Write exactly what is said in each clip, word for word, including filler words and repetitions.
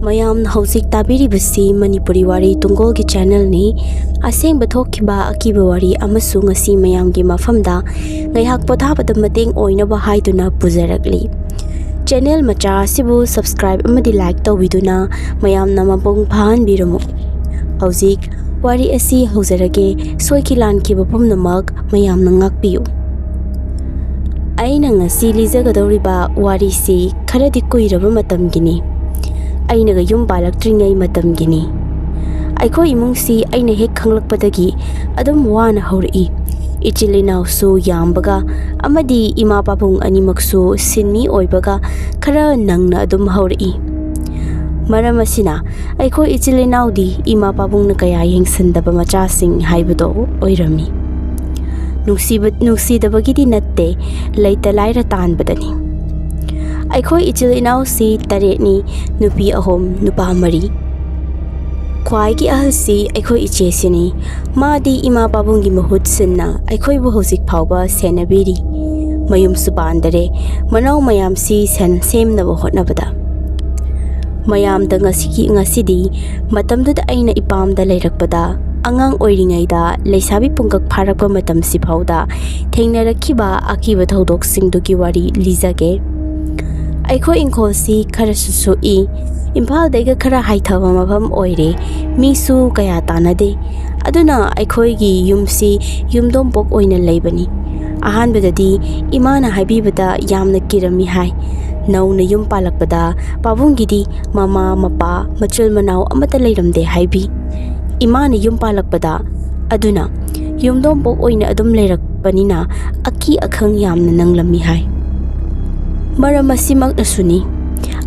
ꯃꯌꯥꯝꯅ ꯍꯧꯖꯤꯛ ꯇꯥꯕꯤꯔꯤꯕꯁꯤ ꯃꯅꯤꯄꯨꯔꯤ ꯋꯥꯔꯤ ꯇꯨꯡꯒꯣꯜꯒꯤ ꯆꯦꯅꯦꯜꯅꯤ꯫ ꯑꯁꯦꯡꯕ ꯊꯣꯛꯈꯤꯕ ꯑꯀꯤꯕ ꯋꯥꯔꯤ ꯑꯃꯁꯨ ꯉꯁꯤ ꯃꯌꯥꯝꯒꯤ ꯃꯐꯝꯗ ꯉꯥꯏꯍꯥꯛ ꯄꯣꯊꯥꯕꯗ ꯃꯇꯦꯡ ꯑꯣꯏꯅꯕ ꯍꯥꯏꯗꯨꯅ ꯄꯨꯖꯔꯛꯂꯤ꯫ ꯆꯦꯅꯦꯜ ꯃꯆꯥ ꯑꯁꯤꯕꯨ subscribe ꯑꯃꯗꯤ like ꯇꯧꯕꯤꯗꯨꯅ ꯃꯌꯥꯝꯅ ꯃꯄꯨꯡ ꯐꯥꯍꯟꯕꯤꯔꯝꯃꯨ꯫ ꯍꯧꯖꯤꯛ ꯋꯥꯔꯤ ꯑꯁꯤ ꯍꯧꯖꯔꯒꯦ꯫ ꯁꯣꯏꯈꯤ ꯂꯥꯟꯈꯤꯕ ꯄꯨꯝꯅꯃꯛ ꯃꯌꯥꯝꯅ ꯉꯥꯛꯄꯤꯌꯨ꯫ ꯑꯩꯅ ꯉꯁꯤ ꯂꯤꯖꯒꯗꯧꯔꯤꯕ ꯋꯥꯔꯤꯁꯤ ꯈꯔꯗꯤ ꯀꯨꯏꯔꯕ ꯃꯇꯝꯒꯤꯅꯤ꯫ ꯑꯩꯅꯒ ꯌꯨꯝ ꯄꯥꯜꯂꯛꯇ꯭ꯔꯤꯉꯩ ꯃꯇꯝꯒꯤꯅꯤ꯫ ꯑꯩꯈꯣꯏ ꯏꯃꯨꯡꯁꯤ ꯑꯩꯅ ꯍꯦꯛ ꯈꯪꯂꯛꯄꯗꯒꯤ ꯑꯗꯨꯝ ꯋꯥꯅ ꯍꯧꯔꯛꯏ꯫ ꯏꯆꯤꯜ ꯏꯅꯥꯎꯁꯨ ꯌꯥꯝꯕꯒ ꯑꯃꯗꯤ ꯏꯃꯥ ꯄꯥꯕꯨꯡ ꯑꯅꯤꯃꯛꯁꯨ ꯁꯤꯟꯃꯤ ꯑꯣꯏꯕꯒ ꯈꯔ ꯅꯪꯅ ꯑꯗꯨꯝ ꯍꯧꯔꯛꯏ꯫ ꯃꯔꯝ ꯑꯁꯤꯅ ꯑꯩꯈꯣꯏ ꯏꯆꯤꯜ ꯏꯅꯥꯎꯗꯤ ꯏꯃꯥ ꯄꯥꯕꯨꯡꯅ ꯀꯌꯥ ꯌꯦꯡꯁꯤꯟꯗꯕ ꯃꯆꯥꯁꯤꯡ ꯍꯥꯏꯕꯗꯣ ꯑꯣꯏꯔꯝꯃꯤ꯫ ꯅꯨꯡꯁꯤꯕ-, ꯅꯨꯡꯁꯤꯗꯕꯒꯤꯗꯤ ꯅꯠꯇꯦ, ꯂꯩꯇ ꯂꯥꯏꯔ ꯇꯥꯟꯕꯗꯅꯤ꯫ ꯑꯩꯈꯣꯏ ꯏꯆꯤꯜ ꯏꯅꯥꯎꯁꯤ ꯇꯔꯦꯠꯅꯤ, ꯅꯨꯄꯤ ꯑꯍꯨꯝ, ꯅꯨꯄꯥ ꯃꯔꯤ꯫ ꯈ꯭ꯋꯥꯏꯒꯤ ꯑꯍꯜꯁꯤ ꯑꯩꯈꯣꯏ ꯏꯆꯦꯁꯤꯅꯤ꯫ ꯃꯥꯗꯤ ꯏꯃꯥ ꯄꯥꯕꯨꯡꯒꯤ ꯃꯍꯨꯠ ꯁꯤꯟꯅ ꯑꯩꯈꯣꯏꯕꯨ ꯍꯧꯖꯤꯛ ꯐꯥꯎꯕ ꯁꯦꯟꯅꯕꯤꯔꯤ꯫ ꯃꯌꯨꯝꯁꯨ ꯄꯥꯟꯗꯔꯦ, ꯃꯅꯥꯎ ꯃꯌꯥꯝꯁꯤ ꯁꯦꯟ ꯁꯦꯝꯅꯕ ꯍꯣꯠꯅꯕꯗ꯫ ꯃꯌꯥꯝꯗ ꯉꯁꯤꯒꯤ, ꯉꯁꯤꯗꯤ ꯃꯇꯝꯗꯨꯗ ꯑꯩꯅ ꯏꯄꯥꯝꯗ ꯂꯩꯔꯛꯄꯗ, ꯑꯉꯥꯡ ꯑꯣꯏꯔꯤꯉꯩꯗ ꯂꯩꯁꯥꯕꯤ ꯄꯨꯡꯀꯛ ꯐꯥꯔꯛꯄ ꯃꯇꯝꯁꯤ ꯐꯥꯎꯗ ꯊꯦꯡꯅꯔꯛꯈꯤꯕ ꯑꯀꯤꯕ ꯊꯧꯗꯣꯛꯁꯤꯡꯗꯨꯒꯤ ꯋꯥꯔꯤ ꯂꯤꯖꯒꯦ꯫ ꯑꯩꯈꯣꯏ ꯏꯪꯈꯣꯜꯁꯤ ꯈꯔꯁꯨ ꯁꯣꯛꯏ꯫ ꯏꯝꯐꯥꯜꯗꯩꯒ ꯈꯔ ꯍꯥꯏꯊꯕ ꯃꯐꯝ ꯑꯣꯏꯔꯦ꯫ ꯃꯤꯁꯨ ꯀꯌꯥ ꯇꯥꯟꯅꯗꯦ꯫ ꯑꯗꯨꯅ ꯑꯩꯈꯣꯏꯒꯤ ꯌꯨꯝꯁꯤ ꯌꯨꯝꯗꯣꯡꯄꯣꯛ ꯑꯣꯏꯅ ꯂꯩꯕꯅꯤ꯫ ꯑꯍꯥꯟꯕꯗꯗꯤ ꯏꯃꯥꯅ ꯍꯥꯏꯕꯤꯕꯗ ꯌꯥꯝꯅ ꯀꯤꯔꯝꯃꯤ ꯍꯥꯏ꯫ ꯅꯧꯅ ꯌꯨꯝ ꯄꯥꯜꯂꯛꯄꯗ ꯄꯥꯕꯨꯡꯒꯤꯗꯤ ꯃꯃꯥ, ꯃꯄꯥ, ꯃꯆꯤꯜ ꯃꯅꯥꯎ ꯑꯃꯠꯇ ꯂꯩꯔꯝꯗꯦ ꯍꯥꯏꯕꯤ꯫ ꯏꯃꯥꯅ ꯌꯨꯝ ꯄꯥꯜꯂꯛꯄꯗ ꯑꯗꯨꯅ ꯌꯨꯝꯗꯣꯡꯄꯣꯛ ꯑꯣꯏꯅ ꯑꯗꯨꯝ ꯂꯩꯔꯛꯄꯅꯤꯅ ꯑꯀꯤ ꯑꯈꯪ ꯌꯥꯝꯅ ꯅꯪꯂꯝꯃꯤ ꯍꯥꯏ꯫ ꯃꯔꯝ ꯑꯁꯤꯃꯛꯅꯁꯨꯅꯤ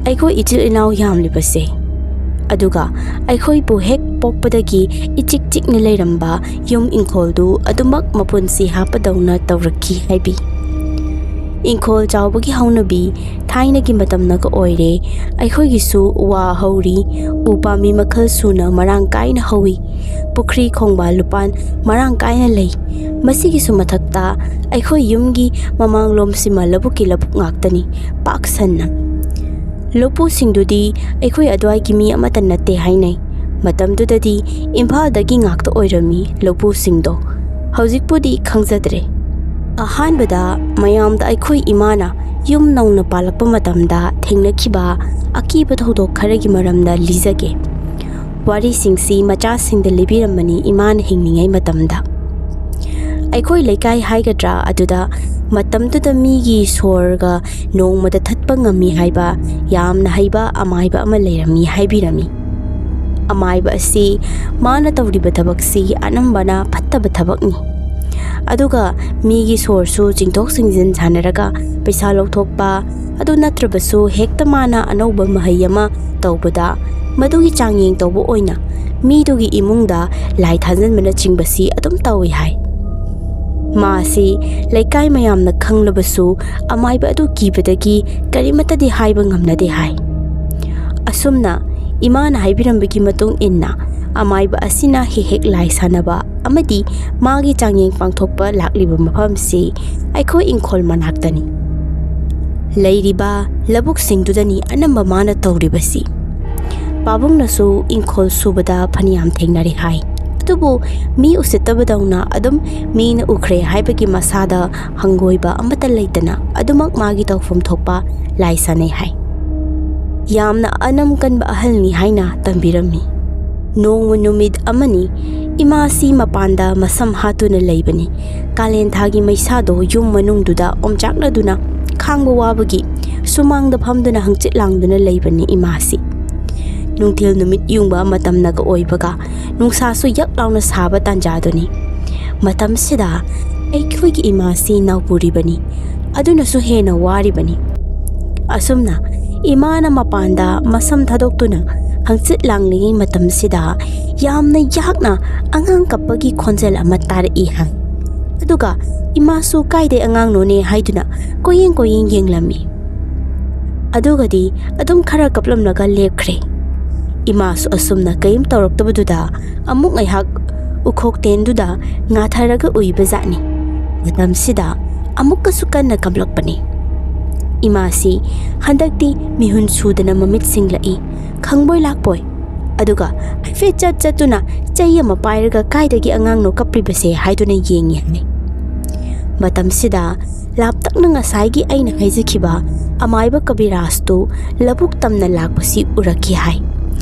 ꯑꯩꯈꯣꯏ ꯏꯆꯤꯜ ꯏꯅꯥꯎ ꯌꯥꯝꯂꯤꯕꯁꯦ꯫ ꯑꯗꯨꯒ ꯑꯩꯈꯣꯏꯕꯨ ꯍꯦꯛ ꯄꯣꯛꯄꯗꯒꯤ ꯏꯆꯤꯛ ꯆꯤꯛꯅ ꯂꯩꯔꯝꯕ ꯌꯨꯝ ꯏꯪꯈꯣꯜꯗꯨ ꯑꯗꯨꯃꯛ ꯃꯄꯨꯟꯁꯤ ꯍꯥꯞꯄꯗꯧꯅ ꯇꯧꯔꯛꯈꯤ ꯍꯥꯏꯕꯤ꯫ ꯏꯪꯈꯣꯜ ꯆꯥꯎꯕꯒꯤ ꯍꯧꯅꯕꯤ ꯊꯥꯏꯅꯒꯤ ꯃꯇꯝꯅꯒ ꯑꯣꯏꯔꯦ꯫ ꯑꯩꯈꯣꯏꯒꯤꯁꯨ ꯋꯥ ꯍꯧꯔꯤ, ꯎ ꯄꯥꯝꯕꯤ ꯃꯈꯜ ꯁꯨꯅ ꯃꯔꯥꯡ ꯀꯥꯏꯅ ꯍꯧꯏ, ꯄꯨꯈ꯭ꯔꯤ, ꯈꯣꯡꯕꯥꯜ, ꯂꯨꯄꯥꯟ ꯃꯔꯥꯡ ꯀꯥꯏꯅ ꯂꯩ꯫ ꯃꯁꯤꯒꯤꯁꯨ ꯃꯊꯛꯇ ꯑꯩꯈꯣꯏ ꯌꯨꯝꯒꯤ ꯃꯃꯥꯡꯂꯣꯝꯁꯤꯃ ꯂꯧꯕꯨꯛꯀꯤ ꯂꯧꯕꯨꯛ ꯉꯥꯛꯇꯅꯤ, ꯄꯥꯛ ꯁꯟꯅ꯫ ꯂꯧꯄꯨꯁꯤꯡꯗꯨꯗꯤ ꯑꯩꯈꯣꯏ ꯑꯗꯨꯋꯥꯏꯒꯤ ꯃꯤ ꯑꯃꯠꯇ ꯅꯠꯇꯦ ꯍꯥꯏꯅꯩ꯫ ꯃꯇꯝꯗꯨꯗꯗꯤ ꯏꯝꯐꯥꯜꯗꯒꯤ ꯉꯥꯛꯇ ꯑꯣꯏꯔꯝꯃꯤ ꯂꯧꯄꯨꯁꯤꯡꯗꯣ꯫ ꯍꯧꯖꯤꯛꯄꯨꯗꯤ ꯈꯪꯖꯗ꯭ꯔꯦ꯫ ꯑꯍꯥꯟꯕꯗ ꯃꯌꯥꯝꯗ ꯑꯩꯈꯣꯏ ꯏꯃꯥꯅ ꯌꯨꯝ ꯅꯧꯅ ꯄꯥꯜꯂꯛꯄ ꯃꯇꯝꯗ ꯊꯦꯡꯅꯈꯤꯕ ꯑꯀꯤꯕ ꯊꯧꯗꯣꯛ ꯈꯔꯒꯤ ꯃꯔꯝꯗ ꯂꯤꯖꯒꯦ꯫ ꯋꯥꯔꯤꯁꯤꯡꯁꯤ ꯃꯆꯥꯁꯤꯡꯗ ꯂꯤꯕꯤꯔꯝꯕꯅꯤ ꯏꯃꯥꯅ ꯍꯤꯡꯂꯤꯉꯩ ꯃꯇꯝꯗ꯫ ꯑꯩꯈꯣꯏ ꯂꯩꯀꯥꯏ ꯍꯥꯏꯒꯗ꯭ꯔꯥ, ꯑꯗꯨꯗ ꯃꯇꯝꯗꯨꯗ ꯃꯤꯒꯤ ꯁꯣꯔꯒ ꯅꯣꯡꯃꯗ ꯊꯠꯄ ꯉꯝꯃꯤ ꯍꯥꯏꯕ ꯌꯥꯝꯅ ꯍꯩꯕ ꯑꯃꯥꯏꯕ ꯑꯃ ꯂꯩꯔꯝꯃꯤ ꯍꯥꯏꯕꯤꯔꯝꯃꯤ꯫ ꯑꯃꯥꯏꯕ ꯑꯁꯤ ꯃꯥꯅ ꯇꯧꯔꯤꯕ ꯊꯕꯛꯁꯤ ꯑꯅꯝꯕꯅ ꯐꯠꯇꯕ ꯊꯕꯛꯅꯤ꯫ ꯑꯗꯨꯒ ꯃꯤꯒꯤ ꯁꯣꯔꯁꯨ ꯆꯤꯡꯊꯣꯛ ꯆꯤꯡꯁꯤꯟ ꯁꯥꯟꯅꯔꯒ ꯄꯩꯁꯥ ꯂꯧꯊꯣꯛꯄ, ꯑꯗꯨ ꯅꯠꯇ꯭ꯔꯕꯁꯨ ꯍꯦꯛꯇ ꯃꯥꯅ ꯑꯅꯧꯕ ꯃꯍꯩ ꯑꯃ ꯇꯧꯕꯗ ꯃꯗꯨꯒꯤ ꯆꯥꯡꯌꯦꯡ ꯇꯧꯕ ꯑꯣꯏꯅ ꯃꯤꯗꯨꯒꯤ ꯏꯃꯨꯡꯗ ꯂꯥꯏ ꯊꯥꯖꯤꯟꯕꯅꯆꯤꯡꯕꯁꯤ ꯑꯗꯨꯝ ꯇꯧꯏ ꯍꯥꯏ꯫ ꯃꯥꯁꯤ ꯂꯩꯀꯥꯏ ꯃꯌꯥꯝꯅ ꯈꯪꯂꯕꯁꯨ ꯑꯃꯥꯏꯕ ꯑꯗꯨ ꯀꯤꯕꯗꯒꯤ ꯀꯔꯤꯃꯠꯇꯗꯤ ꯍꯥꯏꯕ ꯉꯝꯅꯗꯦ ꯍꯥꯏ꯫ ꯑꯁꯨꯝꯅ ꯏꯃꯥꯅ ꯍꯥꯏꯕꯤꯔꯝꯕꯒꯤ ꯃꯇꯨꯡ ꯏꯟꯅ ꯑꯃꯥꯏꯕ ꯑꯁꯤꯅ ꯍꯦꯛ ꯍꯦꯛ ꯂꯥꯏ ꯁꯥꯟꯅꯕ ꯑꯃꯗꯤ ꯃꯥꯒꯤ ꯆꯥꯡꯌꯦꯡ ꯄꯥꯡꯊꯣꯛꯄ ꯂꯥꯛꯂꯤꯕ ꯃꯐꯝꯁꯤ ꯑꯩꯈꯣꯏ ꯏꯪꯈꯣꯜ ꯃꯅꯥꯛꯇꯅꯤ꯫ ꯂꯩꯔꯤꯕ ꯂꯧꯕꯨꯛꯁꯤꯡꯗꯨꯗꯅꯤ ꯑꯅꯝꯕ ꯃꯥꯅ ꯇꯧꯔꯤꯕꯁꯤ꯫ ꯄꯥꯕꯨꯡꯅꯁꯨ ꯏꯪꯈꯣꯜ ꯁꯨꯕꯗ ꯐꯅꯌꯥꯝ ꯊꯦꯡꯅꯔꯦ ꯍꯥꯏ꯫ ꯑꯗꯨꯕꯨ ꯃꯤ ꯎꯁꯤꯠꯇꯕꯗꯧꯅ ꯑꯗꯨꯝ ꯃꯤꯅ ꯎꯈ꯭ꯔꯦ ꯍꯥꯏꯕꯒꯤ ꯃꯁꯥꯗ ꯍꯪꯒꯣꯏꯕ ꯑꯃꯠꯇ ꯂꯩꯇꯅ ꯑꯗꯨꯃꯛ ꯃꯥꯒꯤ ꯇꯧꯐꯝ ꯊꯣꯛꯄ ꯂꯥꯏ ꯁꯥꯟꯅꯩ ꯍꯥꯏ꯫ ꯌꯥꯝꯅ ꯑꯅꯝ ꯀꯟꯕ ꯑꯍꯜꯅꯤ ꯍꯥꯏꯅ ꯇꯝꯕꯤꯔꯝꯃꯤ꯫ ꯅꯣꯡꯃ ꯅꯨꯃꯤꯠ ꯑꯃꯅꯤ ꯏꯃꯥꯁꯤ ꯃꯄꯥꯟꯗ ꯃꯁꯝ ꯍꯥꯠꯇꯨꯅ ꯂꯩꯕꯅꯤ꯫ ꯀꯥꯂꯦꯟ ꯊꯥꯒꯤ ꯃꯩꯁꯥꯗꯣ ꯌꯨꯝ ꯃꯅꯨꯡꯗꯨꯗ ꯑꯣꯝꯆꯥꯛꯅꯗꯨꯅ ꯈꯥꯡꯕ ꯋꯥꯕꯒꯤ ꯁꯨꯃꯥꯡꯗ ꯐꯝꯗꯨꯅ ꯍꯪꯆꯤꯠ ꯂꯥꯡꯗꯨꯅ ꯂꯩꯕꯅꯤ ꯏꯃꯥꯁꯤ꯫ ꯅꯨꯡꯊꯤꯜ ꯅꯨꯃꯤꯠ ꯌꯨꯡꯕ ꯃꯇꯝꯅꯒ ꯑꯣꯏꯕꯒ ꯅꯨꯡꯁꯥꯁꯨ ꯌꯛ ꯂꯥꯎꯅ ꯁꯥꯕ ꯇꯥꯟꯖꯥꯗꯨꯅꯤ꯫ ꯃꯇꯝꯁꯤꯗ ꯑꯩꯈꯣꯏꯒꯤ ꯏꯃꯥꯁꯤ ꯅꯥꯎꯄꯨꯔꯤꯕꯅꯤ, ꯑꯗꯨꯅꯁꯨ ꯍꯦꯟꯅ ꯋꯥꯔꯤꯕꯅꯤ꯫ ꯑꯁꯨꯝꯅ ꯏꯃꯥꯅ ꯃꯄꯥꯟꯗ ꯃꯁꯝ ꯊꯥꯗꯣꯛꯇꯨꯅ ꯍꯪꯆꯤꯠ ꯂꯥꯡꯂꯤꯉꯩ ꯃꯇꯝꯁꯤꯗ ꯌꯥꯝꯅ ꯌꯥꯛꯅ ꯑꯉꯥꯡ ꯀꯞꯄꯒꯤ ꯈꯣꯟꯖꯦꯜ ꯑꯃ ꯇꯥꯔꯛꯏ ꯍꯥꯏ꯫ ꯑꯗꯨꯒ ꯏꯃꯥꯁꯨ ꯀꯥꯏꯗꯩ ꯑꯉꯥꯡꯅꯣꯅꯦ ꯍꯥꯏꯗꯨꯅ ꯀꯣꯏꯌꯦꯡ ꯀꯣꯏꯌꯦꯡ ꯌꯦꯡꯂꯝꯃꯤ꯫ ꯑꯗꯨꯒꯗꯤ ꯑꯗꯨꯝ ꯈꯔ ꯀꯞꯂꯝꯂꯒ ꯂꯦꯞꯈ꯭ꯔꯦ꯫ ꯏꯃꯥꯁꯨ ꯑꯁꯨꯝꯅ ꯀꯔꯤꯝ ꯇꯧꯔꯛꯇꯕꯗꯨꯗ ꯑꯃꯨꯛ ꯉꯥꯏꯍꯥꯛ ꯎꯈꯣꯛ ꯇꯦꯟꯗꯨꯗ ꯉꯥꯊꯔꯒ ꯎꯏꯕ ꯖꯥꯠꯅꯤ꯫ ꯃꯇꯝꯁꯤꯗ ꯑꯃꯨꯛꯀꯁꯨ ꯀꯟꯅ ꯀꯞꯂꯛꯄꯅꯤ꯫ ꯏꯃꯥꯁꯤ ꯍꯟꯗꯛꯇꯤ ꯃꯤꯍꯨꯟ ꯁꯨꯗꯅ ꯃꯃꯤꯠ ꯁꯤꯡꯂꯛꯏ꯫ ꯈꯪꯕꯣꯏ ꯂꯥꯛꯄꯣꯏ꯫ ꯑꯗꯨꯒ ꯍꯥꯏꯐꯦꯠ ꯆꯠ ꯆꯠꯇꯨꯅ ꯆꯩ ꯑꯃ ꯄꯥꯏꯔꯒ ꯀꯥꯏꯗꯒꯤ ꯑꯉꯥꯡꯅꯣ ꯀꯞꯂꯤꯕꯁꯦ ꯍꯥꯏꯗꯨꯅ ꯌꯦꯡꯉꯤ ꯍꯥꯏ꯫ ꯃꯇꯝꯁꯤꯗ ꯂꯥꯞꯇꯛꯅ ꯉꯁꯥꯏꯒꯤ ꯑꯩꯅ ꯍꯥꯏꯖꯈꯤꯕ ꯑꯃꯥꯏꯕ ꯀꯕꯤꯔꯥꯖꯇꯨ ꯂꯧꯕꯨꯛ ꯇꯝꯅ ꯂꯥꯛꯄꯁꯤ ꯎꯔꯛꯈꯤ ꯍꯥꯏ꯫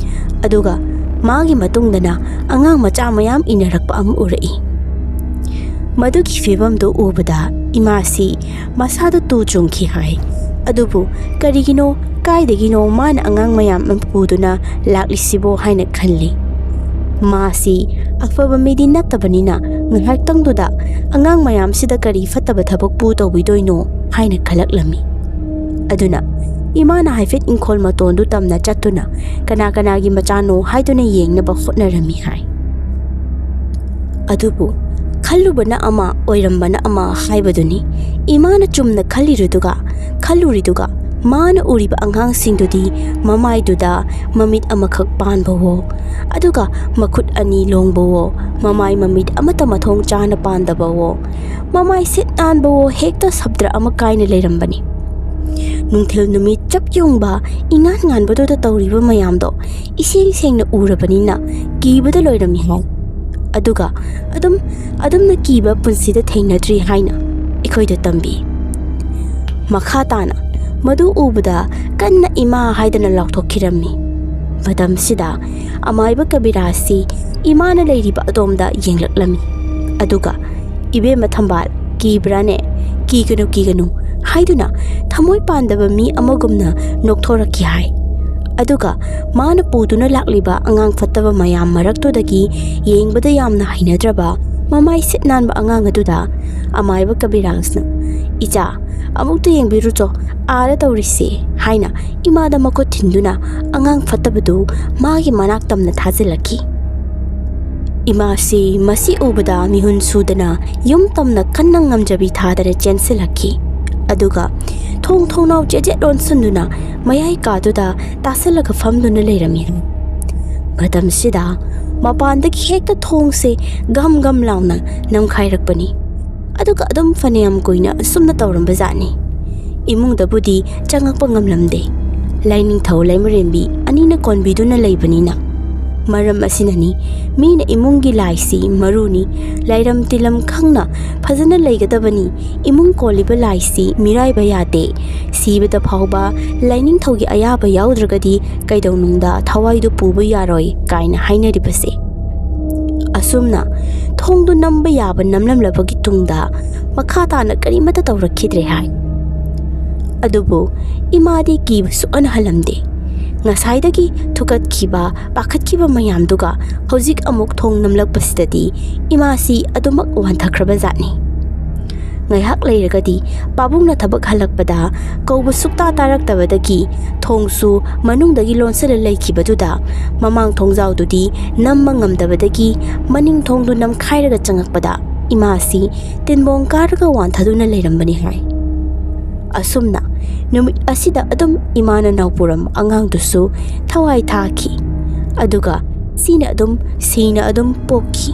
ꯑꯗꯨꯒ ꯃꯥꯒꯤ ꯃꯇꯨꯡꯗꯅ ꯑꯉꯥꯡ ꯃꯆꯥ ꯃꯌꯥꯝ ꯏꯟꯅꯔꯛꯄ ꯑꯃ ꯎꯔꯛꯏ꯫ ꯃꯗꯨꯒꯤ ꯐꯤꯕꯝꯗꯨ ꯎꯕꯗ ꯏꯃꯥꯁꯤ ꯃꯁꯥꯗ ꯇꯨ ꯆꯨꯡꯈꯤ ꯍꯥꯏ꯫ ꯑꯗꯨꯕꯨ ꯀꯔꯤꯒꯤꯅꯣ, ꯀꯥꯏꯗꯒꯤꯅꯣ ꯃꯥꯅ ꯑꯉꯥꯡ ꯃꯌꯥꯝ ꯑꯃ ꯄꯨꯗꯨꯅ ꯂꯥꯛꯂꯤꯁꯤꯕꯣ ꯍꯥꯏꯅ ꯈꯜꯂꯤ꯫ ꯃꯥꯁꯤ ꯑꯐꯕ ꯃꯤꯗꯤ ꯅꯠꯇꯕꯅꯤꯅ ꯉꯥꯏꯍꯥꯛꯇꯪꯗꯨꯗ ꯑꯉꯥꯡ ꯃꯌꯥꯝꯁꯤꯗ ꯀꯔꯤ ꯐꯠꯇꯕ ꯊꯕꯛꯄꯨ ꯇꯧꯕꯤꯗꯣꯏꯅꯣ ꯍꯥꯏꯅ ꯈꯜꯂꯛꯂꯝꯃꯤ꯫ ꯑꯗꯨꯅ ꯏꯃꯥꯅ ꯍꯥꯏꯐꯦꯠ ꯏꯪꯈꯣꯜ ꯃꯇꯣꯟꯗꯨ ꯇꯝꯅ ꯆꯠꯇꯨꯅ ꯀꯅꯥ ꯀꯅꯥꯒꯤ ꯃꯆꯥꯅꯣ ꯍꯥꯏꯗꯨꯅ ꯌꯦꯡꯅꯕ ꯍꯣꯠꯅꯔꯝꯃꯤ ꯍꯥꯏ꯫ ꯑꯗꯨꯕꯨ ꯈꯜꯂꯨꯕꯅ ꯑꯃ, ꯑꯣꯏꯔꯝꯕꯅ ꯑꯃ ꯍꯥꯏꯕꯗꯨꯅꯤ꯫ ꯏꯃꯥꯅ ꯆꯨꯝꯅ ꯈꯜꯂꯤꯔꯨꯗꯨꯒ, ꯈꯜꯂꯨꯔꯤꯗꯨꯒ, ꯃꯥꯅ ꯎꯔꯤꯕ ꯑꯉꯥꯡꯁꯤꯡꯗꯨꯗꯤ ꯃꯃꯥꯏꯗꯨꯗ ꯃꯃꯤꯠ ꯑꯃꯈꯛ ꯄꯥꯟꯕꯋꯣ, ꯑꯗꯨꯒ ꯃꯈꯨꯠ ꯑꯅꯤ ꯂꯣꯡꯕꯋꯣ, ꯃꯃꯥꯏ ꯃꯃꯤꯠ ꯑꯃꯠꯇ ꯃꯊꯣꯡ ꯆꯥꯅ ꯄꯥꯟꯗꯕꯋꯣ, ꯃꯃꯥꯏ ꯁꯤꯠ ꯅꯥꯟꯕꯋꯣ, ꯍꯦꯛꯇ ꯁꯕꯗ꯭ꯔ ꯑꯃ ꯀꯥꯏꯅ ꯂꯩꯔꯝꯕꯅꯤ꯫ ꯅꯨꯡꯊꯤꯜ ꯅꯨꯃꯤꯠ ꯆꯞ ꯌꯨꯡꯕ ꯏꯉꯥꯟ ꯉꯥꯟꯕꯗꯨꯗ ꯇꯧꯔꯤꯕ ꯃꯌꯥꯝꯗꯣ ꯏꯁꯦꯡ ꯁꯦꯡꯅ ꯎꯔꯕꯅꯤꯅ ꯀꯤꯕꯗ ꯂꯣꯏꯔꯝꯃꯤ ꯍꯥꯏ꯫ ꯑꯗꯨꯒ ꯑꯗꯨꯝ, ꯑꯗꯨꯝꯅ ꯀꯤꯕ ꯄꯨꯟꯁꯤꯗ ꯊꯦꯡꯅꯗ꯭ꯔꯤ ꯍꯥꯏꯅ ꯑꯩꯈꯣꯏꯗ ꯇꯝꯕꯤ꯫ ꯃꯈꯥ ꯇꯥꯅ ꯃꯗꯨ ꯎꯕꯗ ꯀꯟꯅ "ꯏꯃꯥ" ꯍꯥꯏꯗꯅ ꯂꯥꯎꯊꯣꯛꯈꯤꯔꯝꯃꯤ꯫ ꯃꯇꯝꯁꯤꯗ ꯑꯃꯥꯏꯕ ꯀꯕꯤꯔꯥꯖꯁꯤ ꯏꯃꯥꯅ ꯂꯩꯔꯤꯕ ꯑꯗꯣꯝꯗ ꯌꯦꯡꯂꯛꯂꯝꯃꯤ꯫ ꯑꯗꯨꯒ "ꯏꯕꯦꯝꯃ ꯊꯝꯕꯥꯜ, ꯀꯤꯕ꯭ꯔꯥꯅꯦ? ꯀꯤꯒꯅꯨ, ꯀꯤꯒꯅꯨ" ꯍꯥꯏꯗꯨꯅ ꯊꯃꯣꯏ ꯄꯥꯟꯗꯕ ꯃꯤ ꯑꯃꯒꯨꯝꯅ ꯅꯣꯛꯊꯣꯔꯛꯈꯤ ꯍꯥꯏ꯫ ꯑꯗꯨꯒ ꯃꯥꯅ ꯄꯨꯗꯨꯅ ꯂꯥꯛꯂꯤꯕ ꯑꯉꯥꯡ ꯐꯠꯇꯕ ꯃꯌꯥꯝ ꯃꯔꯛꯇꯨꯗꯒꯤ ꯌꯦꯡꯕꯗ ꯌꯥꯝꯅ ꯍꯩꯅꯗ꯭ꯔꯕ ꯃꯃꯥꯏ ꯁꯤꯠ ꯅꯥꯟꯕ ꯑꯉꯥꯡ ꯑꯗꯨꯗ ꯑꯃꯥꯏꯕ ꯀꯕꯤꯔꯥꯖꯅ, "ꯏꯆꯥ, ꯑꯃꯨꯛꯇ ꯌꯦꯡꯕꯤꯔꯨꯆꯣ, ꯑꯥꯗ ꯇꯧꯔꯤꯁꯦ" ꯍꯥꯏꯅ ꯏꯃꯥꯗ ꯃꯈꯨꯠ ꯊꯤꯟꯗꯨꯅ ꯑꯉꯥꯡ ꯐꯠꯇꯕꯗꯨ ꯃꯥꯒꯤ ꯃꯅꯥꯛ ꯇꯝꯅ ꯊꯥꯖꯤꯜꯂꯛꯈꯤ꯫ ꯏꯃꯥꯁꯤ ꯃꯁꯤ ꯎꯕꯗ ꯃꯤꯍꯨꯟ ꯁꯨꯗꯅ ꯌꯨꯝ ꯇꯝꯅ ꯀꯟꯅ ꯉꯝꯖꯕꯤ ꯊꯥꯗꯅ ꯆꯦꯟꯁꯤꯜꯂꯛꯈꯤ꯫ ꯑꯗꯨꯒ ꯊꯣꯡ ꯊꯣꯡꯅꯥꯎ ꯆꯦꯠ ꯆꯦꯠ ꯂꯣꯟꯁꯤꯟꯗꯨꯅ ꯃꯌꯥꯏ ꯀꯥꯗꯨꯗ ꯇꯥꯁꯤꯜꯂꯒ ꯐꯝꯗꯨꯅ ꯂꯩꯔꯝꯃꯤ꯫ ꯃꯇꯝꯁꯤꯗ ꯃꯄꯥꯟꯗꯒꯤ ꯍꯦꯛꯇ ꯊꯣꯡꯁꯦ ꯒꯝ ꯒꯝ ꯂꯥꯎꯅ ꯅꯝꯈꯥꯏꯔꯛꯄꯅꯤ꯫ ꯑꯗꯨꯒ ꯑꯗꯨꯝ ꯐꯅꯌꯥꯝ ꯀꯨꯏꯅ ꯑꯁꯨꯝꯅ ꯇꯧꯔꯝꯕ ꯖꯥꯠꯅꯤ꯫ ꯏꯃꯨꯡꯗꯕꯨꯗꯤ ꯆꯪꯉꯛꯄ ꯉꯝꯂꯝꯗꯦ꯫ ꯂꯥꯏꯅꯤꯡꯊꯧ ꯂꯩꯃꯔꯦꯝꯕꯤ ꯑꯅꯤꯅ ꯀꯣꯟꯕꯤꯗꯨꯅ ꯂꯩꯕꯅꯤꯅ꯫ ꯃꯔꯝ ꯑꯁꯤꯅꯅꯤ ꯃꯤꯅ ꯏꯃꯨꯡꯒꯤ ꯂꯥꯏꯁꯤ ꯃꯔꯨꯅꯤ, ꯂꯥꯏꯔꯝ ꯇꯤꯂꯝ ꯈꯪꯅ ꯐꯖꯅ ꯂꯩꯒꯗꯕꯅꯤ, ꯏꯃꯨꯡ ꯀꯣꯜꯂꯤꯕ ꯂꯥꯏꯁꯤ ꯃꯤꯔꯥꯏꯕ ꯌꯥꯗꯦ, ꯁꯤꯕꯗ ꯐꯥꯎꯕ ꯂꯥꯏꯅꯤꯡꯊꯧꯒꯤ ꯑꯌꯥꯕ ꯌꯥꯎꯗ꯭ꯔꯒꯗꯤ ꯀꯩꯗꯧꯅꯨꯡꯗ ꯊꯋꯥꯏꯗꯨ ꯄꯨꯕ ꯌꯥꯔꯣꯏ ꯀꯥꯏꯅ ꯍꯥꯏꯅꯔꯤꯕꯁꯦ꯫ ꯑꯁꯨꯝꯅ ꯊꯣꯡꯗꯨ ꯅꯝꯕ ꯌꯥꯕ ꯅꯝꯂꯝꯂꯕꯒꯤ ꯇꯨꯡꯗ ꯃꯈꯥ ꯇꯥꯅ ꯀꯔꯤꯃꯠꯇ ꯇꯧꯔꯛꯈꯤꯗ꯭ꯔꯦ ꯍꯥꯏ꯫ ꯑꯗꯨꯕꯨ ꯏꯃꯥꯗꯤ ꯀꯤꯕ ꯁꯨꯛꯍꯟ ꯍꯜꯂꯝꯗꯦ꯫ ꯉꯁꯥꯏꯗꯒꯤ ꯊꯨꯀꯠꯈꯤꯕ, ꯄꯥꯈꯠꯈꯤꯕ ꯃꯌꯥꯝꯗꯨꯒ ꯍꯧꯖꯤꯛ ꯑꯃꯨꯛ ꯊꯣꯡ ꯅꯝꯂꯛꯄꯁꯤꯗꯗꯤ ꯏꯃꯥꯁꯤ ꯑꯗꯨꯃꯛ ꯋꯥꯟꯊꯈ꯭ꯔꯕ ꯖꯥꯠꯅꯤ꯫ ꯉꯥꯏꯍꯥꯛ ꯂꯩꯔꯒꯗꯤ ꯄꯥꯕꯨꯡꯅ ꯊꯕꯛ ꯍꯜꯂꯛꯄꯗ ꯀꯧꯕ ꯁꯨꯛꯇꯥ ꯇꯥꯔꯛꯇꯕꯗꯒꯤ ꯊꯣꯡꯁꯨ ꯃꯅꯨꯡꯗꯒꯤ ꯂꯣꯟꯁꯤꯜꯂ ꯂꯩꯈꯤꯕꯗꯨꯗ ꯃꯃꯥꯡ ꯊꯣꯡꯖꯥꯎꯗꯨꯗꯤ ꯅꯝꯕ ꯉꯝꯗꯕꯗꯒꯤ ꯃꯅꯤꯡ ꯊꯣꯡꯗꯨ ꯅꯝꯈꯥꯏꯔꯒ ꯆꯪꯉꯛꯄꯗ ꯏꯃꯥꯁꯤ ꯇꯤꯟꯕꯣꯡ ꯀꯥꯔꯒ ꯋꯥꯟꯊꯗꯨꯅ ꯂꯩꯔꯝꯕꯅꯤ ꯍꯥꯏ꯫ ꯑꯁꯨꯝꯅ ꯅꯨꯃꯤꯠ ꯑꯁꯤꯗ ꯑꯗꯨꯝ ꯏꯃꯥꯅ ꯅꯥꯎꯄꯨꯔꯝ ꯑꯉꯥꯡꯗꯨꯁꯨ ꯊꯋꯥꯏ ꯊꯥꯈꯤ꯫ ꯑꯗꯨꯒ ꯁꯤꯅ ꯑꯗꯨꯝ, ꯁꯤꯅ ꯑꯗꯨꯝ ꯄꯣꯛꯈꯤ꯫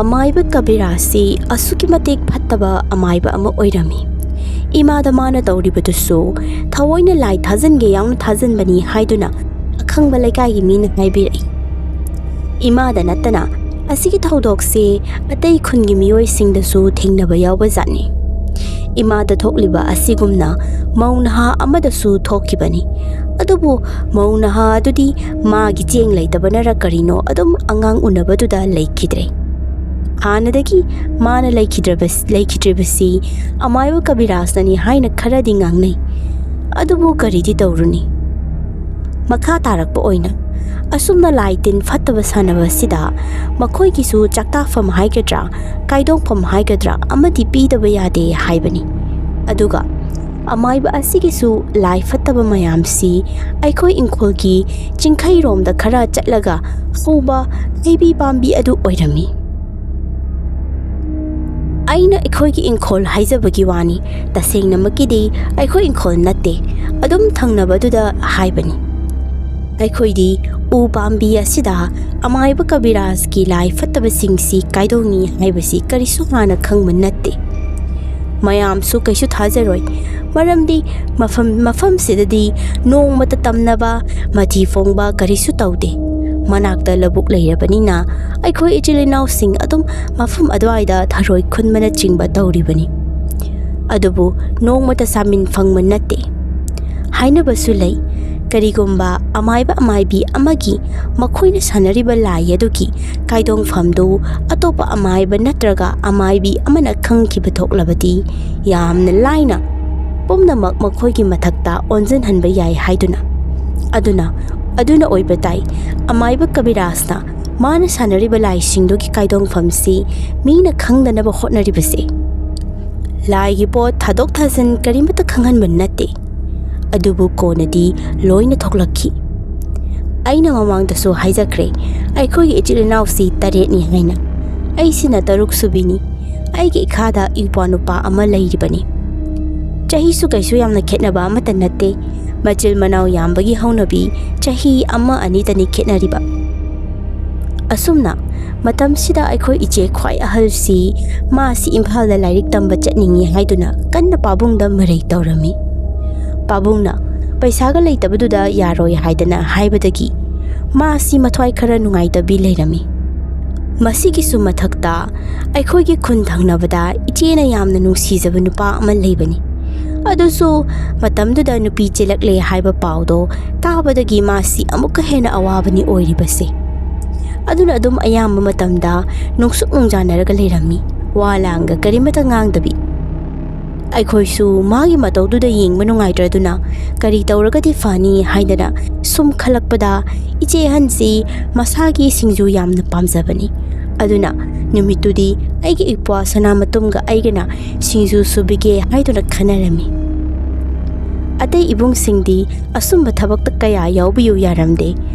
ꯑꯃꯥꯏꯕ ꯀꯕꯤꯔꯥꯖꯁꯤ ꯑꯁꯨꯛꯀꯤ ꯃꯇꯤꯛ ꯐꯠꯇꯕ ꯑꯃꯥꯏꯕ ꯑꯃ ꯑꯣꯏꯔꯝꯃꯤ꯫ ꯏꯃꯥꯗ ꯃꯥꯅ ꯇꯧꯔꯤꯕꯗꯨꯁꯨ ꯊꯑꯣꯏꯅ ꯂꯥꯏ ꯊꯥꯖꯟꯒꯦ ꯌꯥꯎꯅ ꯊꯥꯖꯟꯕꯅꯤ ꯍꯥꯏꯗꯨꯅ ꯑꯈꯪꯕ ꯂꯩꯀꯥꯏꯒꯤ ꯃꯤꯅ ꯍꯥꯏꯕꯤꯔꯛꯏ꯫ ꯏꯃꯥꯗ ꯅꯠꯇꯅ ꯑꯁꯤꯒꯤ ꯊꯧꯗꯣꯛꯁꯦ ꯑꯇꯩ ꯈꯨꯟꯒꯤ ꯃꯤꯑꯣꯏꯁꯤꯡꯗꯁꯨ ꯊꯦꯡꯅꯕ ꯌꯥꯎꯕ ꯖꯥꯠꯅꯤ꯫ ꯏꯃꯥꯗ ꯊꯣꯛꯂꯤꯕ ꯑꯁꯤꯒꯨꯝꯅ ꯃꯧ ꯅꯍꯥ ꯑꯃꯗꯁꯨ ꯊꯣꯛꯈꯤꯕꯅꯤ꯫ ꯑꯗꯨꯕꯨ ꯃꯧ ꯅꯍꯥ ꯑꯗꯨꯗꯤ ꯃꯥꯒꯤ ꯆꯦꯡ ꯂꯩꯇꯕꯅꯔ ꯀꯔꯤꯅꯣ ꯑꯗꯨꯝ ꯑꯉꯥꯡ ꯎꯅꯕꯗꯨꯗ ꯂꯩꯈꯤꯗ꯭ꯔꯦ꯫ ꯍꯥꯟꯅꯗꯒꯤ ꯃꯥꯅ ꯂꯩꯈꯤꯗ꯭ꯔꯕ-, ꯂꯩꯈꯤꯗ꯭ꯔꯤꯕꯁꯤ ꯑꯃꯥꯏꯕ ꯀꯕꯤꯔꯥꯖꯅꯅꯤ ꯍꯥꯏꯅ ꯈꯔꯗꯤ ꯉꯥꯡꯅꯩ꯫ ꯑꯗꯨꯕꯨ ꯀꯔꯤꯗꯤ ꯇꯧꯔꯨꯅꯤ? ꯃꯈꯥ ꯇꯥꯔꯛꯄ ꯑꯣꯏꯅ ꯑꯁꯨꯝꯅ ꯂꯥꯏ ꯇꯤꯟ ꯐꯠꯇꯕ ꯁꯥꯟꯅꯕ ꯑꯁꯤꯗ ꯃꯈꯣꯏꯒꯤꯁꯨ ꯆꯥꯛꯇꯥꯐꯝ ꯍꯥꯏꯒꯗ꯭ꯔꯥ, ꯀꯥꯏꯗꯣꯛꯐꯝ ꯍꯥꯏꯒꯗ꯭ꯔꯥ ꯑꯃꯗꯤ ꯄꯤꯗꯕ ꯌꯥꯗꯦ ꯍꯥꯏꯕꯅꯤ꯫ ꯑꯗꯨꯒ ꯑꯃꯥꯏꯕ ꯑꯁꯤꯒꯤꯁꯨ ꯂꯥꯏ ꯐꯠꯇꯕ ꯃꯌꯥꯝꯁꯤ ꯑꯩꯈꯣꯏ ꯏꯪꯈꯣꯜꯒꯤ ꯆꯤꯡꯈꯩꯔꯣꯝꯗ ꯈꯔ ꯆꯠꯂꯒ ꯍꯧꯕ ꯍꯩꯕꯤ ꯄꯥꯝꯕꯤ ꯑꯗꯨ ꯑꯣꯏꯔꯝꯃꯤ꯫ ꯑꯩꯅ ꯑꯩꯈꯣꯏꯒꯤ ꯏꯪꯈꯣꯜ ꯍꯥꯏꯖꯕꯒꯤ ꯋꯥꯅꯤ, ꯇꯁꯦꯡꯅꯃꯛꯀꯤꯗꯤ ꯑꯩꯈꯣꯏ ꯏꯪꯈꯣꯜ ꯅꯠꯇꯦ, ꯑꯗꯨꯝ ꯊꯪꯅꯕꯗꯨꯗ ꯍꯥꯏꯕꯅꯤ꯫ ꯑꯩꯈꯣꯏꯗꯤ ꯎ ꯄꯥꯝꯕꯤ ꯑꯁꯤꯗ ꯑꯃꯥꯏꯕ ꯀꯕꯤꯔꯥꯖꯀꯤ ꯂꯥꯏ ꯐꯠꯇꯕꯁꯤꯡꯁꯤ ꯀꯥꯏꯗꯧꯅꯤ ꯍꯥꯏꯕꯁꯤ ꯀꯔꯤꯁꯨ ꯍꯥꯟꯅ ꯈꯪꯕ ꯅꯠꯇꯦ꯫ ꯃꯌꯥꯝꯁꯨ ꯀꯩꯁꯨ ꯊꯥꯖꯔꯣꯏ꯫ ꯃꯔꯝꯗꯤ ꯃꯐꯝ ꯃꯐꯝꯁꯤꯗꯗꯤ ꯅꯣꯡꯃꯇ ꯇꯝꯅꯕ ꯃꯊꯤ ꯐꯣꯡꯕ ꯀꯔꯤꯁꯨ ꯇꯧꯗꯦ꯫ ꯃꯅꯥꯛꯇ ꯂꯧꯕꯨꯛ ꯂꯩꯔꯕꯅꯤꯅ ꯑꯩꯈꯣꯏ ꯏꯆꯤꯜ ꯏꯅꯥꯎꯁꯤꯡ ꯑꯗꯨꯝ ꯃꯐꯝ ꯑꯗꯨꯋꯥꯏꯗ ꯊꯔꯣꯏ ꯈꯨꯟꯕꯅꯆꯤꯡꯕ ꯇꯧꯔꯤꯕꯅꯤ꯫ ꯑꯗꯨꯕꯨ ꯅꯣꯡꯃꯇ ꯆꯥꯃꯤꯟ ꯐꯪꯕ ꯅꯠꯇꯦ꯫ ꯍꯥꯏꯅꯕꯁꯨ ꯂꯩ, ꯀꯔꯤꯒꯨꯝꯕ ꯑꯃꯥꯏꯕ ꯑꯃꯥꯏꯕꯤ ꯑꯃꯒꯤ ꯃꯈꯣꯏꯅ ꯁꯥꯟꯅꯔꯤꯕ ꯂꯥꯏ ꯑꯗꯨꯒꯤ ꯀꯥꯏꯗꯣꯡꯐꯝꯗꯨ ꯑꯇꯣꯞꯄ ꯑꯃꯥꯏꯕ ꯅꯠꯇ꯭ꯔꯒ ꯑꯃꯥꯏꯕꯤ ꯑꯃꯅ ꯈꯪꯈꯤꯕ ꯊꯣꯛꯂꯕꯗꯤ ꯌꯥꯝꯅ ꯂꯥꯏꯅ ꯄꯨꯝꯅꯃꯛ ꯃꯈꯣꯏꯒꯤ ꯃꯊꯛꯇ ꯑꯣꯟꯁꯤꯟꯍꯟꯕ ꯌꯥꯏ ꯍꯥꯏꯗꯨꯅ꯫ ꯑꯗꯨꯅ ꯑꯗꯨꯅ ꯑꯣꯏꯕ ꯇꯥꯏ꯫ ꯑꯃꯥꯏꯕ ꯀꯕꯤꯔꯥꯖꯅ ꯃꯥꯅ ꯁꯥꯟꯅꯔꯤꯕ ꯂꯥꯏꯁꯤꯡꯗꯨꯒꯤ ꯀꯥꯏꯗꯣꯡꯐꯝꯁꯤ ꯃꯤꯅ ꯈꯪꯗꯅꯕ ꯍꯣꯠꯅꯔꯤꯕꯁꯦ꯫ ꯂꯥꯏꯒꯤ ꯄꯣꯠ ꯊꯥꯗꯣꯛ ꯊꯥꯖꯤꯟ ꯀꯔꯤꯃꯠꯇ ꯈꯪꯍꯟꯕ ꯅꯠꯇꯦ꯫ ꯑꯗꯨꯕꯨ ꯀꯣꯟꯅꯗꯤ ꯂꯣꯏꯅ ꯊꯣꯛꯂꯛꯈꯤ꯫ ꯑꯩꯅ ꯃꯃꯥꯡꯗꯁꯨ ꯍꯥꯏꯖꯈ꯭ꯔꯦ, ꯑꯩꯈꯣꯏꯒꯤ ꯏꯆꯤꯜ ꯏꯅꯥꯎꯁꯤ ꯇꯔꯦꯠꯅꯤ ꯍꯥꯏꯅ꯫ ꯑꯩꯁꯤꯅ ꯇꯔꯨꯛ ꯁꯨꯕꯤꯅꯤ꯫ ꯑꯩꯒꯤ ꯏꯈꯥꯗ ꯏꯄ꯭ꯋꯥ ꯅꯨꯄꯥ ꯑꯃ ꯂꯩꯔꯤꯕꯅꯤ꯫ ꯆꯍꯤꯁꯨ ꯀꯩꯁꯨ ꯌꯥꯝꯅ ꯈꯦꯠꯅꯕ ꯑꯃꯠꯇ ꯅꯠꯇꯦ꯫ ꯃꯆꯤꯜ ꯃꯅꯥꯎ ꯌꯥꯝꯕꯒꯤ ꯍꯧꯅꯕꯤ ꯆꯍꯤ ꯑꯃ ꯑꯅꯤꯇꯅꯤ ꯈꯦꯠꯅꯔꯤꯕ꯫ ꯑꯁꯨꯝꯅ ꯃꯇꯝꯁꯤꯗ ꯑꯩꯈꯣꯏ ꯏꯆꯦ ꯈ꯭ꯋꯥꯏ ꯑꯍꯜꯁꯤ, ꯃꯥꯁꯤ ꯏꯝꯐꯥꯜꯗ ꯂꯥꯏꯔꯤꯛ ꯇꯝꯕ ꯆꯠꯅꯤꯡꯏ ꯍꯥꯏꯗꯨꯅ ꯀꯟꯅ ꯄꯥꯕꯨꯡꯗ ꯃꯔꯩ ꯇꯧꯔꯝꯃꯤ꯫ ꯄꯥꯕꯨꯡꯅ ꯄꯩꯁꯥꯒ ꯂꯩꯇꯕꯗꯨꯗ ꯌꯥꯔꯣꯏ ꯍꯥꯏꯗꯅ ꯍꯥꯏꯕꯗꯒꯤ ꯃꯥꯁꯤ ꯃꯊ꯭ꯋꯥꯏ ꯈꯔ ꯅꯨꯡꯉꯥꯏꯇꯕꯤ ꯂꯩꯔꯝꯃꯤ꯫ ꯃꯁꯤꯒꯤꯁꯨ ꯃꯊꯛꯇ ꯑꯩꯈꯣꯏꯒꯤ ꯈꯨꯟ ꯊꯪꯅꯕꯗ ꯏꯆꯦꯅ ꯌꯥꯝꯅ ꯅꯨꯡꯁꯤꯖꯕ ꯅꯨꯄꯥ ꯑꯃ ꯂꯩꯕꯅꯤ꯫ ꯑꯗꯨꯁꯨ ꯃꯇꯝꯗꯨꯗ ꯅꯨꯄꯤ ꯆꯦꯜꯂꯛꯂꯦ ꯍꯥꯏꯕ ꯄꯥꯎꯗꯣ ꯇꯥꯕꯗꯒꯤ ꯃꯥꯁꯤ ꯑꯃꯨꯛꯀ ꯍꯦꯟꯅ ꯑꯋꯥꯕꯅꯤ ꯑꯣꯏꯔꯤꯕꯁꯦ꯫ ꯑꯗꯨꯅ ꯑꯗꯨꯝ ꯑꯌꯥꯝꯕ ꯃꯇꯝꯗ ꯅꯨꯡꯁꯨꯛ ꯅꯨꯡꯖꯥꯅꯔꯒ ꯂꯩꯔꯝꯃꯤ, ꯋꯥ ꯂꯥꯡꯒ ꯀꯔꯤꯃꯠꯇ ꯉꯥꯡꯗꯕꯤ꯫ ꯑꯩꯈꯣꯏꯁꯨ ꯃꯥꯒꯤ ꯃꯇꯧꯗꯨꯗ ꯌꯦꯡꯕ ꯅꯨꯡꯉꯥꯏꯇ꯭ꯔꯗꯨꯅ ꯀꯔꯤ ꯇꯧꯔꯒꯗꯤ ꯐꯅꯤ ꯍꯥꯏꯗꯅ ꯁꯨꯝ ꯈꯜꯂꯛꯄꯗ, ꯏꯆꯦ ꯑꯍꯟꯁꯤ ꯃꯁꯥꯒꯤ ꯁꯤꯡꯖꯨ ꯌꯥꯝꯅ ꯄꯥꯝꯖꯕꯅꯤ꯫ ꯑꯗꯨꯅ ꯅꯨꯃꯤꯠꯇꯨꯗꯤ ꯑꯩꯒꯤ ꯏꯄ꯭ꯋꯥ ꯁꯅꯥꯃꯇꯨꯝꯒ ꯑꯩꯒꯅ ꯁꯤꯡꯖꯨ ꯁꯨꯕꯤꯒꯦ ꯍꯥꯏꯗꯨꯅ ꯈꯟꯅꯔꯝꯃꯤ꯫ ꯑꯇꯩ ꯏꯕꯨꯡꯁꯤꯡꯗꯤ ꯑꯁꯨꯝꯕ ꯊꯕꯛꯇ ꯀꯌꯥ ꯌꯥꯎꯕꯤꯌꯨ ꯌꯥꯔꯝꯗꯦ꯫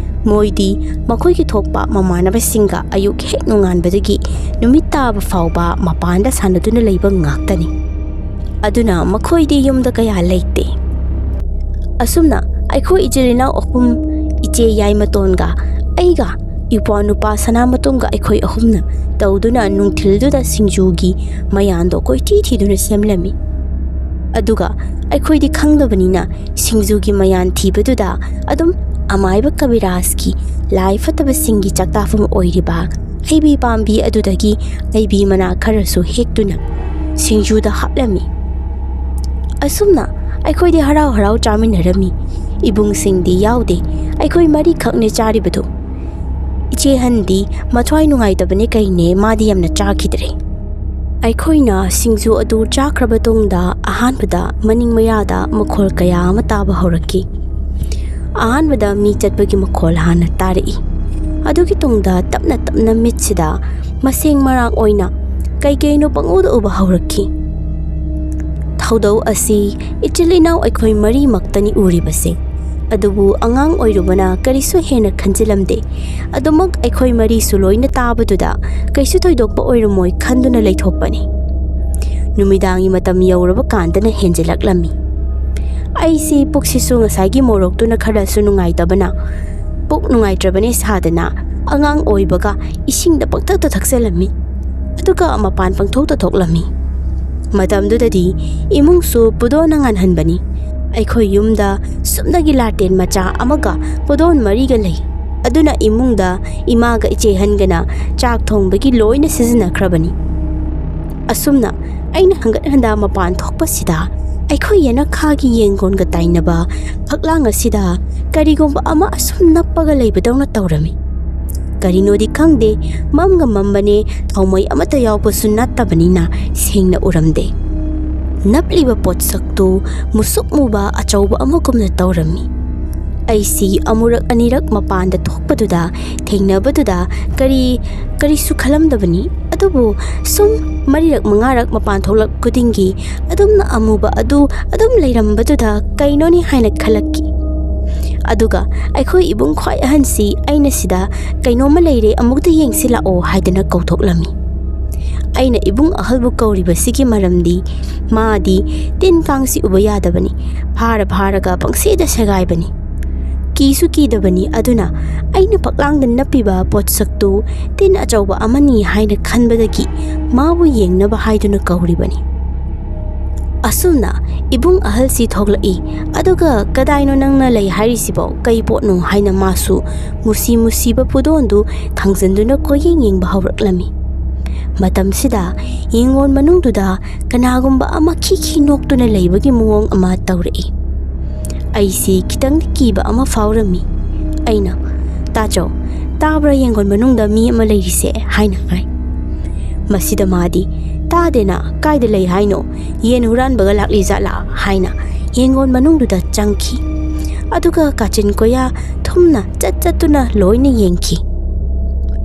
ꯃꯣꯏꯗꯤ ꯃꯈꯣꯏꯒꯤ ꯊꯣꯛꯄ ꯃꯃꯥꯟꯅꯕꯁꯤꯡꯒ ꯑꯌꯨꯛ ꯍꯦꯛ ꯅꯣꯡꯉꯥꯟꯕꯗꯒꯤ ꯅꯨꯃꯤꯠ ꯇꯥꯕ ꯐꯥꯎꯕ ꯃꯄꯥꯟꯗ ꯁꯥꯟꯅꯗꯨꯅ ꯂꯩꯕ ꯉꯥꯛꯇꯅꯤ꯫ ꯑꯗꯨꯅ ꯃꯈꯣꯏꯗꯤ ꯌꯨꯝꯗ ꯀꯌꯥ ꯂꯩꯇꯦ꯫ ꯑꯁꯨꯝꯅ ꯑꯩꯈꯣꯏ ꯏꯆꯤꯜ ꯏꯅꯥꯎ ꯑꯍꯨꯝ, ꯏꯆꯦ ꯌꯥꯏꯃꯇꯣꯟꯒ ꯑꯩꯒ ꯏꯄ꯭ꯋꯥ ꯅꯨꯄꯥ ꯁꯅꯥꯃꯇꯣꯝꯒ ꯑꯩꯈꯣꯏ ꯑꯍꯨꯝꯅ ꯇꯧꯗꯨꯅ ꯅꯨꯡꯊꯤꯜꯗꯨꯗ ꯁꯤꯡꯖꯨꯒꯤ ꯃꯌꯥꯟꯗꯣ ꯀꯣꯏꯊꯤ ꯊꯤꯗꯨꯅ ꯁꯦꯝꯂꯝꯃꯤ꯫ ꯑꯗꯨꯒ ꯑꯩꯈꯣꯏꯗꯤ ꯈꯪꯗꯕꯅꯤꯅ ꯁꯤꯡꯖꯨꯒꯤ ꯃꯌꯥꯟ ꯊꯤꯕꯗꯨꯗ ꯑꯗꯨꯝ ꯑꯃꯥꯏꯕ ꯀꯕꯤꯔꯥꯖꯀꯤ ꯂꯥꯏ ꯐꯠꯇꯕꯁꯤꯡꯒꯤ ꯆꯥꯛꯇꯥꯐꯝ ꯑꯣꯏꯔꯤꯕ ꯍꯩꯕꯤ ꯄꯥꯝꯕꯤ ꯑꯗꯨꯗꯒꯤ ꯍꯩꯕꯤ ꯃꯅꯥ ꯈꯔꯁꯨ ꯍꯦꯛꯇꯨꯅ ꯁꯤꯡꯖꯨꯗ ꯍꯥꯞꯂꯝꯃꯤ꯫ ꯑꯁꯨꯝꯅ ꯑꯩꯈꯣꯏꯗꯤ ꯍꯔꯥꯎ ꯍꯔꯥꯎ ꯆꯥꯃꯤꯟꯅꯔꯝꯃꯤ꯫ ꯏꯕꯨꯡꯁꯤꯡꯗꯤ ꯌꯥꯎꯗꯦ, ꯑꯩꯈꯣꯏ ꯃꯔꯤꯈꯛꯅꯦ ꯆꯥꯔꯤꯕꯗꯨ꯫ ꯏꯆꯦ ꯍꯟꯗꯤ ꯃꯊ꯭ꯋꯥꯏ ꯅꯨꯡꯉꯥꯏꯇꯕꯅꯦ ꯀꯩꯅꯦ, ꯃꯥꯗꯤ ꯌꯥꯝꯅ ꯆꯥꯈꯤꯗ꯭ꯔꯦ꯫ ꯑꯩꯈꯣꯏꯅ ꯁꯤꯡꯖꯨ ꯑꯗꯨ ꯆꯥꯈ꯭ꯔꯕ ꯇꯨꯡꯗ ꯑꯍꯥꯟꯕꯗ ꯃꯅꯤꯡ ꯃꯌꯥꯗ ꯃꯈꯣꯜ ꯀꯌꯥ ꯑꯃ ꯇꯥꯕ ꯍꯧꯔꯛꯈꯤ꯫ ꯑꯍꯥꯟꯕꯗ ꯃꯤ ꯆꯠꯄꯒꯤ ꯃꯈꯣꯜ ꯍꯥꯟꯅ ꯇꯥꯔꯛꯏ꯫ ꯑꯗꯨꯒꯤ ꯇꯨꯡꯗ ꯇꯞꯅ ꯇꯞꯅ ꯃꯤꯠꯁꯤꯗ ꯃꯁꯦꯡ ꯃꯔꯥꯡ ꯑꯣꯏꯅ ꯀꯩ ꯀꯩꯅꯣ ꯄꯪꯎꯗ ꯎꯕ ꯍꯧꯔꯛꯈꯤ꯫ ꯊꯧꯗꯧ ꯑꯁꯤ ꯏꯆꯤꯜ ꯏꯅꯥꯎ ꯑꯩꯈꯣꯏ ꯃꯔꯤꯃꯛꯇꯅꯤ ꯎꯔꯤꯕꯁꯦ꯫ ꯑꯗꯨꯕꯨ ꯑꯉꯥꯡ ꯑꯣꯏꯔꯨꯕꯅ ꯀꯔꯤꯁꯨ ꯍꯦꯟꯅ ꯈꯟꯖꯤꯜꯂꯝꯗꯦ꯫ ꯑꯗꯨꯃꯛ ꯑꯩꯈꯣꯏ ꯃꯔꯤꯁꯨ ꯂꯣꯏꯅ ꯇꯥꯕꯗꯨꯗ ꯀꯩꯁꯨ ꯊꯣꯏꯗꯣꯛꯄ ꯑꯣꯏꯔꯝꯃꯣꯏ ꯈꯟꯗꯨꯅ ꯂꯩꯊꯣꯛꯄꯅꯤ꯫ ꯅꯨꯃꯤꯗꯥꯡꯒꯤ ꯃꯇꯝ ꯌꯧꯔꯕ ꯀꯥꯟꯗꯅ ꯍꯦꯟꯖꯤꯜꯂꯛꯂꯝꯃꯤ꯫ ꯑꯩꯁꯤ ꯄꯨꯛꯁꯤꯁꯨ ꯉꯁꯥꯏꯒꯤ ꯃꯣꯔꯣꯛꯇꯨꯅ ꯈꯔꯁꯨ ꯅꯨꯡꯉꯥꯏꯇꯕꯅ, ꯄꯨꯛ ꯅꯨꯡꯉꯥꯏꯇ꯭ꯔꯕꯅꯦ ꯁꯥꯗꯅ ꯑꯉꯥꯡ ꯑꯣꯏꯕꯒ ꯏꯁꯤꯡꯗ ꯄꯪꯊꯛꯇ ꯊꯛꯆꯜꯂꯝꯃꯤ꯫ ꯑꯗꯨꯒ ꯃꯄꯥꯟ ꯄꯪꯊꯣꯛꯇ ꯊꯣꯛꯂꯝꯃꯤ꯫ ꯃꯇꯝꯗꯨꯗꯗꯤ ꯏꯃꯨꯡꯁꯨ ꯄꯨꯗꯣꯟꯅ ꯉꯥꯟꯍꯟꯕꯅꯤ꯫ ꯑꯩꯈꯣꯏ ꯌꯨꯝꯗ ꯁꯨꯞꯅꯒꯤ ꯂꯥꯇꯦꯟ ꯃꯆꯥ ꯑꯃꯒ ꯄꯨꯗꯣꯟ ꯃꯔꯤꯒ ꯂꯩ꯫ ꯑꯗꯨꯅ ꯏꯃꯨꯡꯗ ꯏꯃꯥꯒ ꯏꯆꯦ ꯍꯟꯒꯅ ꯆꯥꯛ ꯊꯣꯡꯕꯒꯤ ꯂꯣꯏꯅ ꯁꯤꯖꯤꯟꯅꯈ꯭ꯔꯕꯅꯤ꯫ ꯑꯁꯨꯝꯅ ꯑꯩꯅ ꯍꯪꯒꯠ ꯍꯟꯗꯥ ꯃꯄꯥꯟ ꯊꯣꯛꯄꯁꯤꯗ ꯑꯩꯈꯣꯏ ꯌꯦꯅꯈꯥꯒꯤ ꯌꯦꯡꯒꯣꯟꯒ ꯇꯥꯏꯅꯕ ꯐꯛꯂꯥꯡ ꯑꯁꯤꯗ ꯀꯔꯤꯒꯨꯝꯕ ꯑꯃ ꯑꯁꯨꯝ ꯅꯞꯄꯒ ꯂꯩꯕꯗꯧꯅ ꯇꯧꯔꯝꯃꯤ꯫ ꯀꯔꯤꯅꯣꯗꯤ ꯈꯪꯗꯦ, ꯃꯝꯒ ꯃꯝꯕꯅꯦ, ꯊꯥꯎꯃꯩ ꯑꯃꯠꯇ ꯌꯥꯎꯕꯁꯨ ꯅꯠꯇꯕꯅꯤꯅ ꯁꯦꯡꯅ ꯎꯔꯝꯗꯦ꯫ ꯅꯞꯂꯤꯕ ꯄꯣꯠꯁꯛꯇꯨ ꯃꯨꯁꯨꯛ ꯃꯨꯕ ꯑꯆꯧꯕ ꯑꯃꯒꯨꯝꯅ ꯇꯧꯔꯝꯃꯤ꯫ ꯑꯩꯁꯤ ꯑꯃꯨꯔꯛ ꯑꯅꯤꯔꯛ ꯃꯄꯥꯟꯗ ꯊꯣꯛꯄꯗꯨꯗ ꯊꯦꯡꯅꯕꯗꯨꯗ ꯀꯔꯤ ꯀꯔꯤꯁꯨ ꯈꯜꯂꯝꯗꯕꯅꯤ꯫ ꯑꯗꯨꯕꯨ ꯁꯨꯝ ꯃꯔꯤꯔꯛ ꯃꯉꯥꯔꯛ ꯃꯄꯥꯟ ꯊꯣꯛꯂꯛ ꯈꯨꯗꯤꯡꯒꯤ ꯑꯗꯨꯝꯅ ꯑꯃꯨꯕ ꯑꯗꯨ ꯑꯗꯨꯝ ꯂꯩꯔꯝꯕꯗꯨꯗ ꯀꯩꯅꯣꯅꯤ ꯍꯥꯏꯅ ꯈꯜꯂꯛꯈꯤ꯫ ꯑꯗꯨꯒ ꯑꯩꯈꯣꯏ ꯏꯕꯨꯡ ꯈ꯭ꯋꯥꯏ ꯑꯍꯟꯁꯤ ꯑꯩꯅ ꯁꯤꯗ ꯀꯩꯅꯣꯝꯃ ꯂꯩꯔꯦ, ꯑꯃꯨꯛꯇ ꯌꯦꯡꯁꯤ ꯂꯥꯛꯑꯣ ꯍꯥꯏꯗꯨꯅ ꯀꯧꯊꯣꯛꯂꯝꯃꯤ꯫ ꯑꯩꯅ ꯏꯕꯨꯡ ꯑꯍꯜꯕꯨ ꯀꯧꯔꯤꯕꯁꯤꯒꯤ ꯃꯔꯝꯗꯤ ꯃꯥꯗꯤ ꯇꯤꯟ ꯀꯥꯡꯁꯤ ꯎꯕ ꯌꯥꯗꯕꯅꯤ, ꯐꯥꯔ ꯐꯥꯔꯒ ꯄꯪꯁꯤꯗ ꯁꯦꯒꯥꯏꯕꯅꯤ꯫ ꯀꯤꯁꯨ ꯀꯤꯗꯕꯅꯤ, ꯑꯗꯨꯅ ꯑꯩꯅ ꯐꯛꯂꯥꯡꯗ ꯅꯞꯄꯤꯕ ꯄꯣꯠꯁꯛꯇꯨ ꯇꯤꯟ ꯑꯆꯧꯕ ꯑꯃꯅꯤ ꯍꯥꯏꯅ ꯈꯟꯕꯗꯒꯤ ꯃꯥꯕꯨ ꯌꯦꯡꯅꯕ ꯍꯥꯏꯗꯨꯅ ꯀꯧꯔꯤꯕꯅꯤ꯫ ꯑꯁꯨꯝꯅ ꯏꯕꯨꯡ ꯑꯍꯜꯁꯤ ꯊꯣꯛꯂꯛꯏ꯫ ꯑꯗꯨꯒ "ꯀꯗꯥꯏꯅꯣ ꯅꯪꯅ ꯂꯩ ꯍꯥꯏꯔꯤꯁꯤꯕꯣ? ꯀꯩ ꯄꯣꯠꯅꯣ?" ꯍꯥꯏꯅ ꯃꯥꯁꯨ ꯃꯨꯁꯤ ꯃꯨꯁꯤꯕ ꯄꯨꯗꯣꯟꯗꯨ ꯊꯥꯡꯖꯟꯗꯨꯅ ꯀꯣꯏꯌꯦꯡ ꯌꯦꯡꯕ ꯍꯧꯔꯛꯂꯝꯃꯤ꯫ ꯃꯇꯝꯁꯤꯗ ꯌꯦꯡꯒꯣꯟ ꯃꯅꯨꯡꯗꯨꯗ ꯀꯅꯥꯒꯨꯝꯕ ꯑꯃ ꯈꯤ ꯈꯤ ꯅꯣꯛꯇꯨꯅ ꯂꯩꯕꯒꯤ ꯃꯑꯣꯡ ꯑꯃ ꯇꯧꯔꯛꯏ꯫ ꯑꯩꯁꯤ ꯈꯤꯇꯪꯗꯤ ꯀꯤꯕ ꯑꯃ ꯐꯥꯎꯔꯝꯃꯤ꯫ ꯑꯩꯅ, "ꯇꯥꯆꯧ, ꯇꯥꯕ꯭ꯔꯥ ꯌꯦꯡꯒꯣꯟ ꯃꯅꯨꯡꯗ ꯃꯤ ꯑꯃ ꯂꯩꯔꯤꯁꯦ?" ꯍꯥꯏꯅ ꯍꯥꯏ꯫ ꯃꯁꯤꯗ ꯃꯥꯗꯤ, "ꯇꯥꯗꯦꯅ, ꯀꯥꯏꯗ ꯂꯩ ꯍꯥꯏꯅꯣ? ꯌꯦꯟ ꯍꯨꯔꯥꯟꯕꯒ ꯂꯥꯛꯂꯤ ꯖꯥꯠꯂꯥ?" ꯍꯥꯏꯅ ꯌꯦꯡꯒꯣꯟ ꯃꯅꯨꯡꯗꯨꯗ ꯆꯪꯈꯤ꯫ ꯑꯗꯨꯒ ꯀꯥꯆꯤꯟ ꯀꯣꯌꯥ ꯊꯨꯝꯅ ꯆꯠ ꯆꯠꯇꯨꯅ ꯂꯣꯏꯅ ꯌꯦꯡꯈꯤ꯫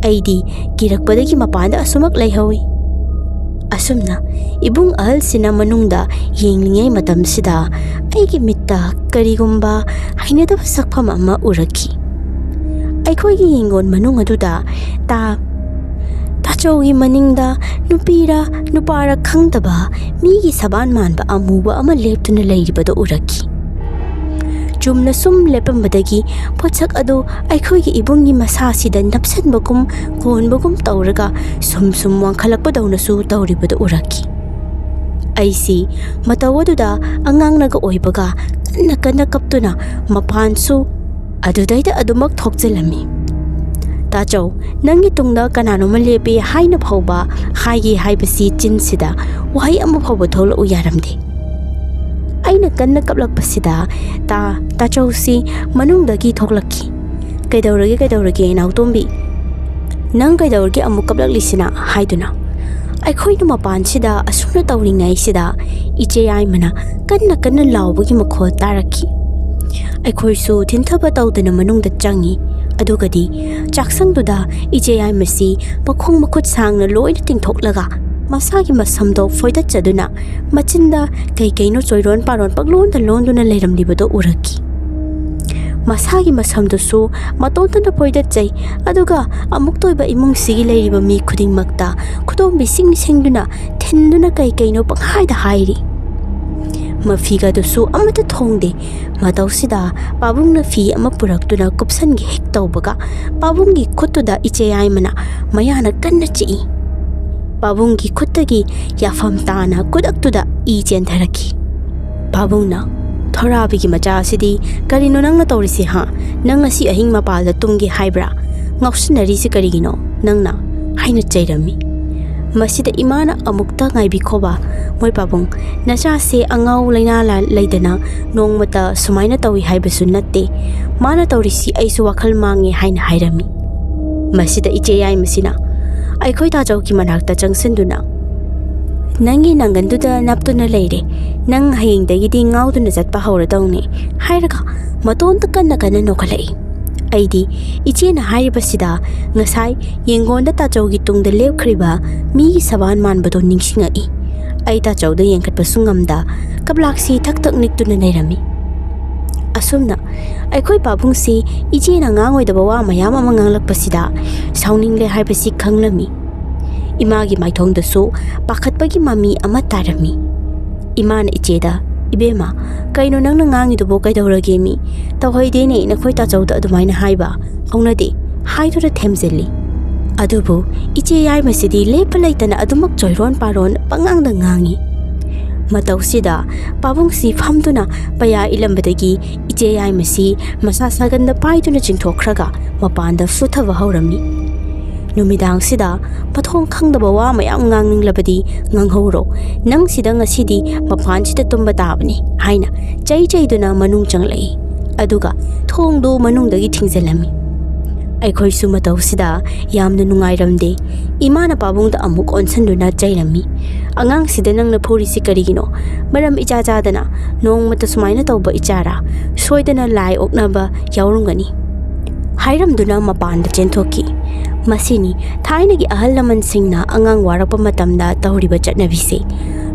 ꯑꯩꯗꯤ ꯀꯤꯔꯛꯄꯗꯒꯤ ꯃꯄꯥꯟꯗ ꯑꯁꯨꯃꯛ ꯂꯩꯍꯧꯏ꯫ ꯑꯁꯨꯝꯅ ꯏꯕꯨꯡ ꯑꯍꯜꯁꯤꯅ ꯃꯅꯨꯡꯗ ꯌꯦꯡꯂꯤꯉꯩ ꯃꯇꯝꯁꯤꯗ ꯑꯩꯒꯤ ꯃꯤꯠꯇ ꯀꯔꯤꯒꯨꯝꯕ ꯍꯩꯅꯗꯕ ꯁꯛꯐꯝ ꯑꯃ ꯎꯔꯛꯈꯤ꯫ ꯑꯩꯈꯣꯏꯒꯤ ꯌꯦꯡꯒꯣꯟ ꯃꯅꯨꯡ ꯑꯗꯨꯗ ꯇꯥ-, ꯇꯥꯆꯧꯒꯤ ꯃꯅꯤꯡꯗ ꯅꯨꯄꯤꯔ ꯅꯨꯄꯥꯔ ꯈꯪꯗꯕ ꯃꯤꯒꯤ ꯁꯕꯥꯟ ꯃꯥꯟꯕ ꯑꯃꯨꯕ ꯑꯃ ꯂꯦꯞꯇꯨꯅ ꯂꯩꯔꯤꯕꯗꯨ ꯎꯔꯛꯈꯤ꯫ ꯆꯨꯝꯅ ꯁꯨꯝ ꯂꯦꯞꯄꯝꯕꯗꯒꯤ ꯄꯣꯠꯁꯛ ꯑꯗꯨ ꯑꯩꯈꯣꯏꯒꯤ ꯏꯕꯨꯡꯒꯤ ꯃꯁꯥꯁꯤꯗ ꯅꯞꯁꯟꯕꯒꯨꯝ ꯀꯣꯟꯕꯒꯨꯝ ꯇꯧꯔꯒ ꯁꯨꯝ ꯁꯨꯝ ꯋꯥꯡꯈꯠꯂꯛꯄꯗꯧꯅꯁꯨ ꯇꯧꯔꯤꯕꯗꯨ ꯎꯔꯛꯈꯤ꯫ ꯑꯩꯁꯤ ꯃꯇꯧ ꯑꯗꯨꯗ ꯑꯉꯥꯡꯅꯒ ꯑꯣꯏꯕꯒ ꯀꯟꯅ ꯀꯟꯅ ꯀꯞꯇꯨꯅ ꯃꯄꯥꯟꯁꯨ ꯑꯗꯨꯗꯩꯗ ꯑꯗꯨꯃꯛ ꯊꯣꯛꯆꯜꯂꯝꯃꯤ꯫ "ꯇꯥꯆꯧ, ꯅꯪꯒꯤ ꯇꯨꯡꯗ ꯀꯅꯥꯅꯣꯝꯃ ꯂꯦꯞꯄꯤ" ꯍꯥꯏꯅ ꯐꯥꯎꯕ ꯍꯥꯏꯒꯦ ꯍꯥꯏꯕꯁꯤ ꯆꯤꯟꯁꯤꯗ ꯋꯥꯍꯩ ꯑꯃ ꯐꯥꯎꯕ ꯊꯣꯛꯂꯛꯎ ꯌꯥꯔꯝꯗꯦ꯫ ꯑꯩꯅ ꯀꯟꯅ ꯀꯞꯂꯛꯄꯁꯤꯗ ꯇꯥ-, ꯇꯥꯆꯧꯁꯤ ꯃꯅꯨꯡꯗꯒꯤ ꯊꯣꯛꯂꯛꯈꯤ꯫ "ꯀꯩꯗꯧꯔꯒꯦ, ꯀꯩꯗꯧꯔꯒꯦ, ꯏꯅꯥꯎꯇꯣꯝꯕꯤ? ꯅꯪ ꯀꯩꯗꯧꯔꯒꯦ ꯑꯃꯨꯛ ꯀꯞꯂꯛꯂꯤꯁꯤꯅ?" ꯍꯥꯏꯗꯨꯅ꯫ ꯑꯩꯈꯣꯏꯅ ꯃꯄꯥꯟꯁꯤꯗ ꯑꯁꯨꯝꯅ ꯇꯧꯔꯤꯉꯩꯁꯤꯗ ꯏꯆꯦ ꯌꯥꯏꯃꯅ ꯀꯟꯅ ꯀꯟꯅ ꯂꯥꯎꯕꯒꯤ ꯃꯈꯣꯜ ꯇꯥꯔꯛꯈꯤ꯫ ꯑꯩꯈꯣꯏꯁꯨ ꯊꯤꯟꯊꯕ ꯇꯧꯗꯅ ꯃꯅꯨꯡꯗ ꯆꯪꯉꯤ꯫ ꯑꯗꯨꯒꯗꯤ ꯆꯥꯛꯁꯪꯗꯨꯗ ꯏꯆꯦ ꯌꯥꯏꯃꯁꯤ ꯃꯈꯣꯡ ꯃꯈꯨꯠ ꯁꯥꯡꯅ ꯂꯣꯏꯅ ꯇꯤꯡꯊꯣꯛꯂꯒ ꯃꯁꯥꯒꯤ ꯃꯁꯝꯗꯣ ꯐꯣꯏꯗꯠꯆꯗꯨꯅ ꯃꯆꯤꯟꯗ ꯀꯩ ꯀꯩꯅꯣ ꯆꯣꯏꯔꯣꯟ ꯄꯥꯔꯣꯟ ꯄꯛꯂꯣꯟꯗ ꯂꯣꯟꯗꯨꯅ ꯂꯩꯔꯝꯂꯤꯕꯗꯣ ꯎꯔꯛꯈꯤ꯫ ꯃꯁꯥꯒꯤ ꯃꯁꯝꯗꯨꯁꯨ ꯃꯇꯣꯟꯇꯅ ꯐꯣꯏꯗꯠꯆꯩ, ꯑꯗꯨꯒ ꯑꯃꯨꯛꯇ ꯑꯣꯏꯕ ꯏꯃꯨꯡꯁꯤꯒꯤ ꯂꯩꯔꯤꯕ ꯃꯤ ꯈꯨꯗꯤꯡꯃꯛꯇ ꯈꯨꯗꯣꯝꯕꯤ ꯁꯤꯡ ꯁꯤꯡꯗꯨꯅ ꯊꯤꯟꯗꯨꯅ ꯀꯩ ꯀꯩꯅꯣ ꯄꯪꯍꯥꯏꯗ ꯍꯥꯏꯔꯤ꯫ ꯃꯐꯤꯒꯗꯨꯁꯨ ꯑꯃꯠꯇ ꯊꯣꯡꯗꯦ꯫ ꯃꯇꯧꯁꯤꯗ ꯄꯥꯕꯨꯡꯅ ꯐꯤ ꯑꯃ ꯄꯨꯔꯛꯇꯨꯅ ꯀꯨꯞꯁꯟꯒꯦ ꯍꯦꯛ ꯇꯧꯕꯒ, ꯄꯥꯕꯨꯡꯒꯤ ꯈꯨꯠꯇꯨꯗ ꯏꯆꯦ ꯌꯥꯏꯃꯅ ꯃꯌꯥꯅ ꯀꯟꯅ ꯆꯤꯛꯏ꯫ ꯄꯥꯕꯨꯡꯒꯤ ꯈꯨꯠꯇꯒꯤ ꯌꯥꯐꯝ ꯇꯥꯅ ꯈꯨꯗꯛꯇꯨꯗ ꯏ ꯆꯦꯟꯊꯔꯛꯈꯤ꯫ ꯄꯥꯕꯨꯡꯅ, "ꯊꯣꯔꯥꯕꯤꯒꯤ ꯃꯆꯥ ꯑꯁꯤꯗꯤ ꯀꯔꯤꯅꯣ ꯅꯪꯅ ꯇꯧꯔꯤꯁꯦ, ꯍꯥ? ꯅꯪ ꯉꯁꯤ ꯑꯍꯤꯡ ꯃꯄꯥꯜꯗ ꯇꯨꯝꯒꯦ ꯍꯥꯏꯕ꯭ꯔꯥ? ꯉꯥꯎꯁꯤꯟꯅꯔꯤꯁꯤ ꯀꯔꯤꯒꯤꯅꯣ ꯅꯪꯅ?" ꯍꯥꯏꯅ ꯆꯩꯔꯝꯃꯤ꯫ ꯃꯁꯤꯗ ꯏꯃꯥꯅ, "ꯑꯃꯨꯛꯇ ꯉꯥꯏꯕꯤꯈꯣꯕ, ꯃꯣꯏ ꯄꯥꯕꯨꯡ, ꯅꯆꯥꯁꯦ ꯑꯉꯥꯎ ꯂꯩꯅꯥ ꯂ-, ꯂꯩꯗꯅ ꯅꯣꯡꯃꯇ ꯁꯨꯃꯥꯏꯅ ꯇꯧꯏ ꯍꯥꯏꯕꯁꯨ ꯅꯠꯇꯦ꯫ ꯃꯥꯅ ꯇꯧꯔꯤꯁꯤ ꯑꯩꯁꯨ ꯋꯥꯈꯜ ꯃꯥꯡꯉꯦ," ꯍꯥꯏꯅ ꯍꯥꯏꯔꯝꯃꯤ꯫ ꯃꯁꯤꯗ ꯏꯆꯦ ꯌꯥꯏꯃꯁꯤꯅ, ꯑꯩꯈꯣꯏ ꯇꯥꯆꯧꯒꯤ ꯃꯅꯥꯛꯇ ꯆꯪꯁꯤꯟꯗꯨꯅ, "ꯅꯪꯒꯤ ꯅꯪꯒꯟꯗꯨꯗ ꯅꯞꯇꯨꯅ ꯂꯩꯔꯦ, ꯅꯪ ꯍꯌꯦꯡꯗꯒꯤꯗꯤ ꯉꯥꯎꯗꯨꯅ ꯆꯠꯄ ꯍꯧꯔꯗꯧꯅꯤ," ꯍꯥꯏꯔꯒ ꯃꯇꯣꯟꯗ ꯀꯟꯅ ꯀꯟꯅ ꯅꯣꯛꯈꯠꯂꯛꯏ꯫ ꯑꯩꯗꯤ ꯏꯆꯦꯅ ꯍꯥꯏꯔꯤꯕꯁꯤꯗ ꯉꯁꯥꯏ ꯌꯦꯡꯒꯣꯟꯗ ꯇꯥꯆꯧꯒꯤ ꯇꯨꯡꯗ ꯂꯦꯞꯈ꯭ꯔꯤꯕ ꯃꯤꯒꯤ ꯁꯕꯥꯟ ꯃꯥꯟꯕꯗꯣ ꯅꯤꯡꯁꯤꯡꯉꯛꯏ꯫ ꯑꯩ ꯇꯥꯆꯧꯗ ꯌꯦꯡꯈꯠꯄꯁꯨ ꯉꯝꯗ ꯀꯞꯂꯥꯛꯁꯤ ꯊꯛ ꯊꯛ ꯅꯤꯛꯇꯨꯅ ꯂꯩꯔꯝꯃꯤ꯫ ꯑꯁꯨꯝꯅ ꯑꯩꯈꯣꯏ ꯄꯥꯕꯨꯡꯁꯤ ꯏꯆꯦꯅ ꯉꯥꯡꯉꯣꯏꯗꯕ ꯋꯥ ꯃꯌꯥꯝ ꯑꯃ ꯉꯥꯡꯂꯛꯄꯁꯤꯗ ꯁꯥꯎꯅꯤꯡꯂꯦ ꯍꯥꯏꯕꯁꯤ ꯈꯪꯂꯝꯃꯤ꯫ ꯏꯃꯥꯒꯤ ꯃꯥꯏꯊꯣꯡꯗꯁꯨ ꯄꯥꯈꯠꯄꯒꯤ ꯃꯃꯤ ꯑꯃ ꯇꯥꯔꯝꯃꯤ꯫ ꯏꯃꯥꯅ ꯏꯆꯦꯗ, "ꯏꯕꯦꯝꯃ, ꯀꯩꯅꯣ ꯅꯪꯅ ꯉꯥꯡꯉꯤꯗꯨꯕꯨ? ꯀꯩꯗꯧꯔꯒꯦꯃꯤ? ꯇꯧꯍꯩꯗꯦꯅꯦ ꯅꯈꯣꯏ ꯇꯥꯆꯧꯗ ꯑꯗꯨꯃꯥꯏꯅ ꯍꯥꯏꯕ꯫ ꯍꯧꯅꯗꯦ," ꯍꯥꯏꯗꯨꯅ ꯊꯦꯝꯖꯤꯜꯂꯤ꯫ ꯑꯗꯨꯕꯨ ꯏꯆꯦ ꯌꯥꯏꯃꯁꯤꯗꯤ ꯂꯦꯞꯄ ꯂꯩꯇꯅ ꯑꯗꯨꯃꯛ ꯆꯣꯏꯔꯣꯟ ꯄꯥꯔꯣꯟ ꯄꯉꯥꯡꯗ ꯉꯥꯡꯉꯤ꯫ ꯃꯇꯧꯁꯤꯗ ꯄꯥꯕꯨꯡꯁꯤ ꯐꯝꯗꯨꯅ ꯄꯩꯌꯥ ꯏꯜꯂꯝꯕꯗꯒꯤ ꯏꯆꯦ ꯌꯥꯏꯃꯁꯤ ꯃꯁꯥ ꯁꯥꯒꯟꯗ ꯄꯥꯏꯗꯨꯅ ꯆꯤꯡꯊꯣꯛꯈ꯭ꯔꯒ ꯃꯄꯥꯟꯗ ꯐꯨꯊꯕ ꯍꯧꯔꯝꯃꯤ꯫ ꯅꯨꯃꯤꯗꯥꯡꯁꯤꯗ ꯃꯊꯣꯡ ꯈꯪꯗꯕ ꯋꯥ ꯃꯌꯥꯝ ꯉꯥꯡꯅꯤꯡꯂꯕꯗꯤ ꯉꯥꯡꯍꯧꯔꯣ, ꯅꯪ ꯁꯤꯗ ꯉꯁꯤꯗꯤ ꯃꯄꯥꯟꯁꯤꯗ ꯇꯨꯝꯕ ꯇꯥꯕꯅꯤ ꯍꯥꯏꯅ ꯆꯩ ꯆꯩꯗꯨꯅ ꯃꯅꯨꯡ ꯆꯪꯂꯛꯏ꯫ ꯑꯗꯨꯒ ꯊꯣꯡꯗꯨ ꯃꯅꯨꯡꯗꯒꯤ ꯊꯤꯡꯖꯤꯜꯂꯝꯃꯤ꯫ ꯑꯩꯈꯣꯏꯁꯨ ꯃꯇꯧꯁꯤꯗ ꯌꯥꯝꯅ ꯅꯨꯡꯉꯥꯏꯔꯝꯗꯦ꯫ ꯏꯃꯥꯅ ꯄꯥꯕꯨꯡꯗ ꯑꯃꯨꯛ ꯑꯣꯟꯁꯤꯟꯗꯨꯅ ꯆꯩꯔꯝꯃꯤ꯫ "ꯑꯉꯥꯡꯁꯤꯗ ꯅꯪꯅ ꯐꯨꯔꯤꯁꯤ ꯀꯔꯤꯒꯤꯅꯣ? ꯃꯔꯝ ꯏꯆꯥ ꯆꯥꯗꯅ ꯅꯣꯡꯃꯇ ꯁꯨꯃꯥꯏꯅ ꯇꯧꯕ ꯏꯆꯥꯔꯥ? ꯁꯣꯏꯗꯅ ꯂꯥꯏ ꯑꯣꯛꯅꯕ ꯌꯥꯎꯔꯝꯒꯅꯤ," ꯍꯥꯏꯔꯝꯗꯨꯅ ꯃꯄꯥꯟꯗ ꯆꯦꯟꯊꯣꯛꯈꯤ꯫ ꯃꯁꯤꯅꯤ ꯊꯥꯏꯅꯒꯤ ꯑꯍꯜ ꯂꯃꯟꯁꯤꯡꯅ ꯑꯉꯥꯡ ꯋꯥꯔꯛꯄ ꯃꯇꯝꯗ ꯇꯧꯔꯤꯕ ꯆꯠꯅꯕꯤꯁꯦ꯫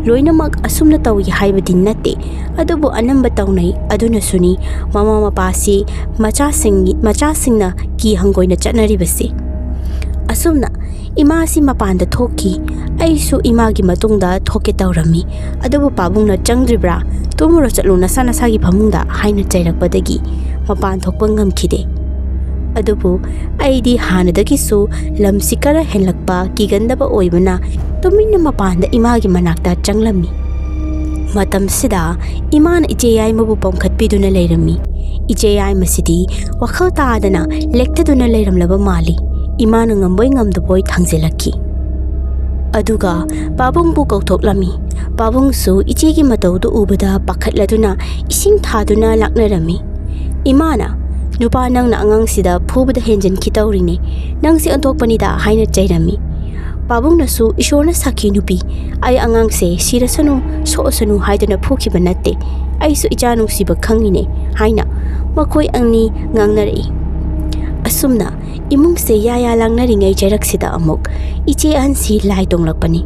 ꯂꯣꯏꯅꯃꯛ ꯑꯁꯨꯝꯅ ꯇꯧꯏ ꯍꯥꯏꯕꯗꯤ ꯅꯠꯇꯦ, ꯑꯗꯨꯕꯨ ꯑꯅꯝꯕ ꯇꯧꯅꯩ꯫ ꯑꯗꯨꯅꯁꯨꯅꯤ ꯃꯃꯥ ꯃꯄꯥꯁꯤ ꯃꯆꯥꯁꯤꯡ, ꯃꯆꯥꯁꯤꯡꯅ ꯀꯤ ꯍꯪꯒꯣꯏꯅ ꯆꯠꯅꯔꯤꯕꯁꯦ꯫ ꯑꯁꯨꯝꯅ ꯏꯃꯥꯁꯤ ꯃꯄꯥꯟꯗ ꯊꯣꯛꯈꯤ꯫ ꯑꯩꯁꯨ ꯏꯃꯥꯒꯤ ꯃꯇꯨꯡꯗ ꯊꯣꯛꯀꯦ ꯇꯧꯔꯝꯃꯤ꯫ ꯑꯗꯨꯕꯨ ꯄꯥꯕꯨꯡꯅ "ꯆꯪꯗ꯭ꯔꯤꯕ꯭ꯔꯥ? ꯇꯨꯝꯃꯨꯔꯣ, ꯆꯠꯂꯨ ꯅꯁꯥ ꯅꯁꯥꯒꯤ ꯐꯃꯨꯡꯗ" ꯍꯥꯏꯅ ꯆꯩꯔꯛꯄꯗꯒꯤ ꯃꯄꯥꯟ ꯊꯣꯛꯄ ꯉꯝꯈꯤꯗꯦ꯫ ꯑꯗꯨꯕꯨ ꯑꯩꯗꯤ ꯍꯥꯟꯅꯗꯒꯤꯁꯨ ꯂꯝꯁꯤ ꯈꯔ ꯍꯦꯜꯂꯛꯄ ꯀꯤꯒꯟꯗꯕ ꯑꯣꯏꯕꯅ ꯇꯨꯃꯤꯟꯅ ꯃꯄꯥꯟꯗ ꯏꯃꯥꯒꯤ ꯃꯅꯥꯛꯇ ꯆꯪꯂꯝꯃꯤ꯫ ꯃꯇꯝꯁꯤꯗ ꯏꯃꯥꯅ ꯏꯆꯦ ꯌꯥꯏꯃꯕꯨ ꯄꯝꯈꯠꯄꯤꯗꯨꯅ ꯂꯩꯔꯝꯃꯤ꯫ ꯏꯆꯦ ꯌꯥꯏꯃꯁꯤꯗꯤ ꯋꯥꯈꯜ ꯇꯥꯗꯅ ꯂꯦꯛꯊꯗꯨꯅ ꯂꯩꯔꯝꯂꯕ ꯃꯥꯜꯂꯤ꯫ ꯏꯃꯥꯅ ꯉꯝꯕꯣꯏ ꯉꯝꯗꯕꯣꯏ ꯊꯥꯡꯖꯤꯜꯂꯛꯈꯤ꯫ ꯑꯗꯨꯒ ꯄꯥꯕꯨꯡꯕꯨ ꯀꯧꯊꯣꯛꯂꯝꯃꯤ꯫ ꯄꯥꯕꯨꯡꯁꯨ ꯏꯆꯦꯒꯤ ꯃꯇꯧꯗꯨ ꯎꯕꯗ ꯄꯥꯈꯠꯂꯗꯨꯅ ꯏꯁꯤꯡ ꯊꯥꯗꯨꯅ ꯂꯥꯛꯅꯔꯝꯃꯤ꯫ ꯏꯃꯥꯅ, "ꯅꯨꯄꯥ, ꯅꯪꯅ ꯑꯉꯥꯡꯁꯤꯗ ꯐꯨꯕꯗ ꯍꯦꯟꯖꯟꯈꯤ ꯇꯧꯔꯤꯅꯦ꯫ ꯅꯪꯁꯦ ꯑꯣꯟꯊꯣꯛꯄꯅꯤꯗ" ꯍꯥꯏꯅ ꯆꯩꯔꯝꯃꯤ꯫ ꯄꯥꯕꯨꯡꯅꯁꯨ, "ꯏꯁꯣꯔꯅ ꯁꯥꯈꯤ ꯅꯨꯄꯤ, ꯑꯩ ꯑꯉꯥꯡꯁꯦ ꯁꯤꯔꯁꯅꯨ, ꯁꯣꯛꯑꯁꯅꯨ ꯍꯥꯏꯗꯨꯅ ꯐꯨꯈꯤꯕ ꯅꯠꯇꯦ꯫ ꯑꯩꯁꯨ ꯏꯆꯥ ꯅꯨꯡꯁꯤꯕ ꯈꯪꯉꯤꯅꯦ" ꯍꯥꯏꯅ ꯃꯈꯣꯏ ꯑꯅꯤ ꯉꯥꯡꯅꯔꯛꯏ꯫ ꯑꯁꯨꯝꯅ ꯏꯃꯨꯡꯁꯦ ꯌꯥ ꯌꯥ ꯂꯥꯡꯅꯔꯤꯉꯩ ꯆꯩꯔꯛꯁꯤꯗ ꯑꯃꯨꯛ ꯏꯆꯦ ꯑꯍꯟꯁꯤ ꯂꯥꯏ ꯇꯣꯡꯂꯛꯄꯅꯤ꯫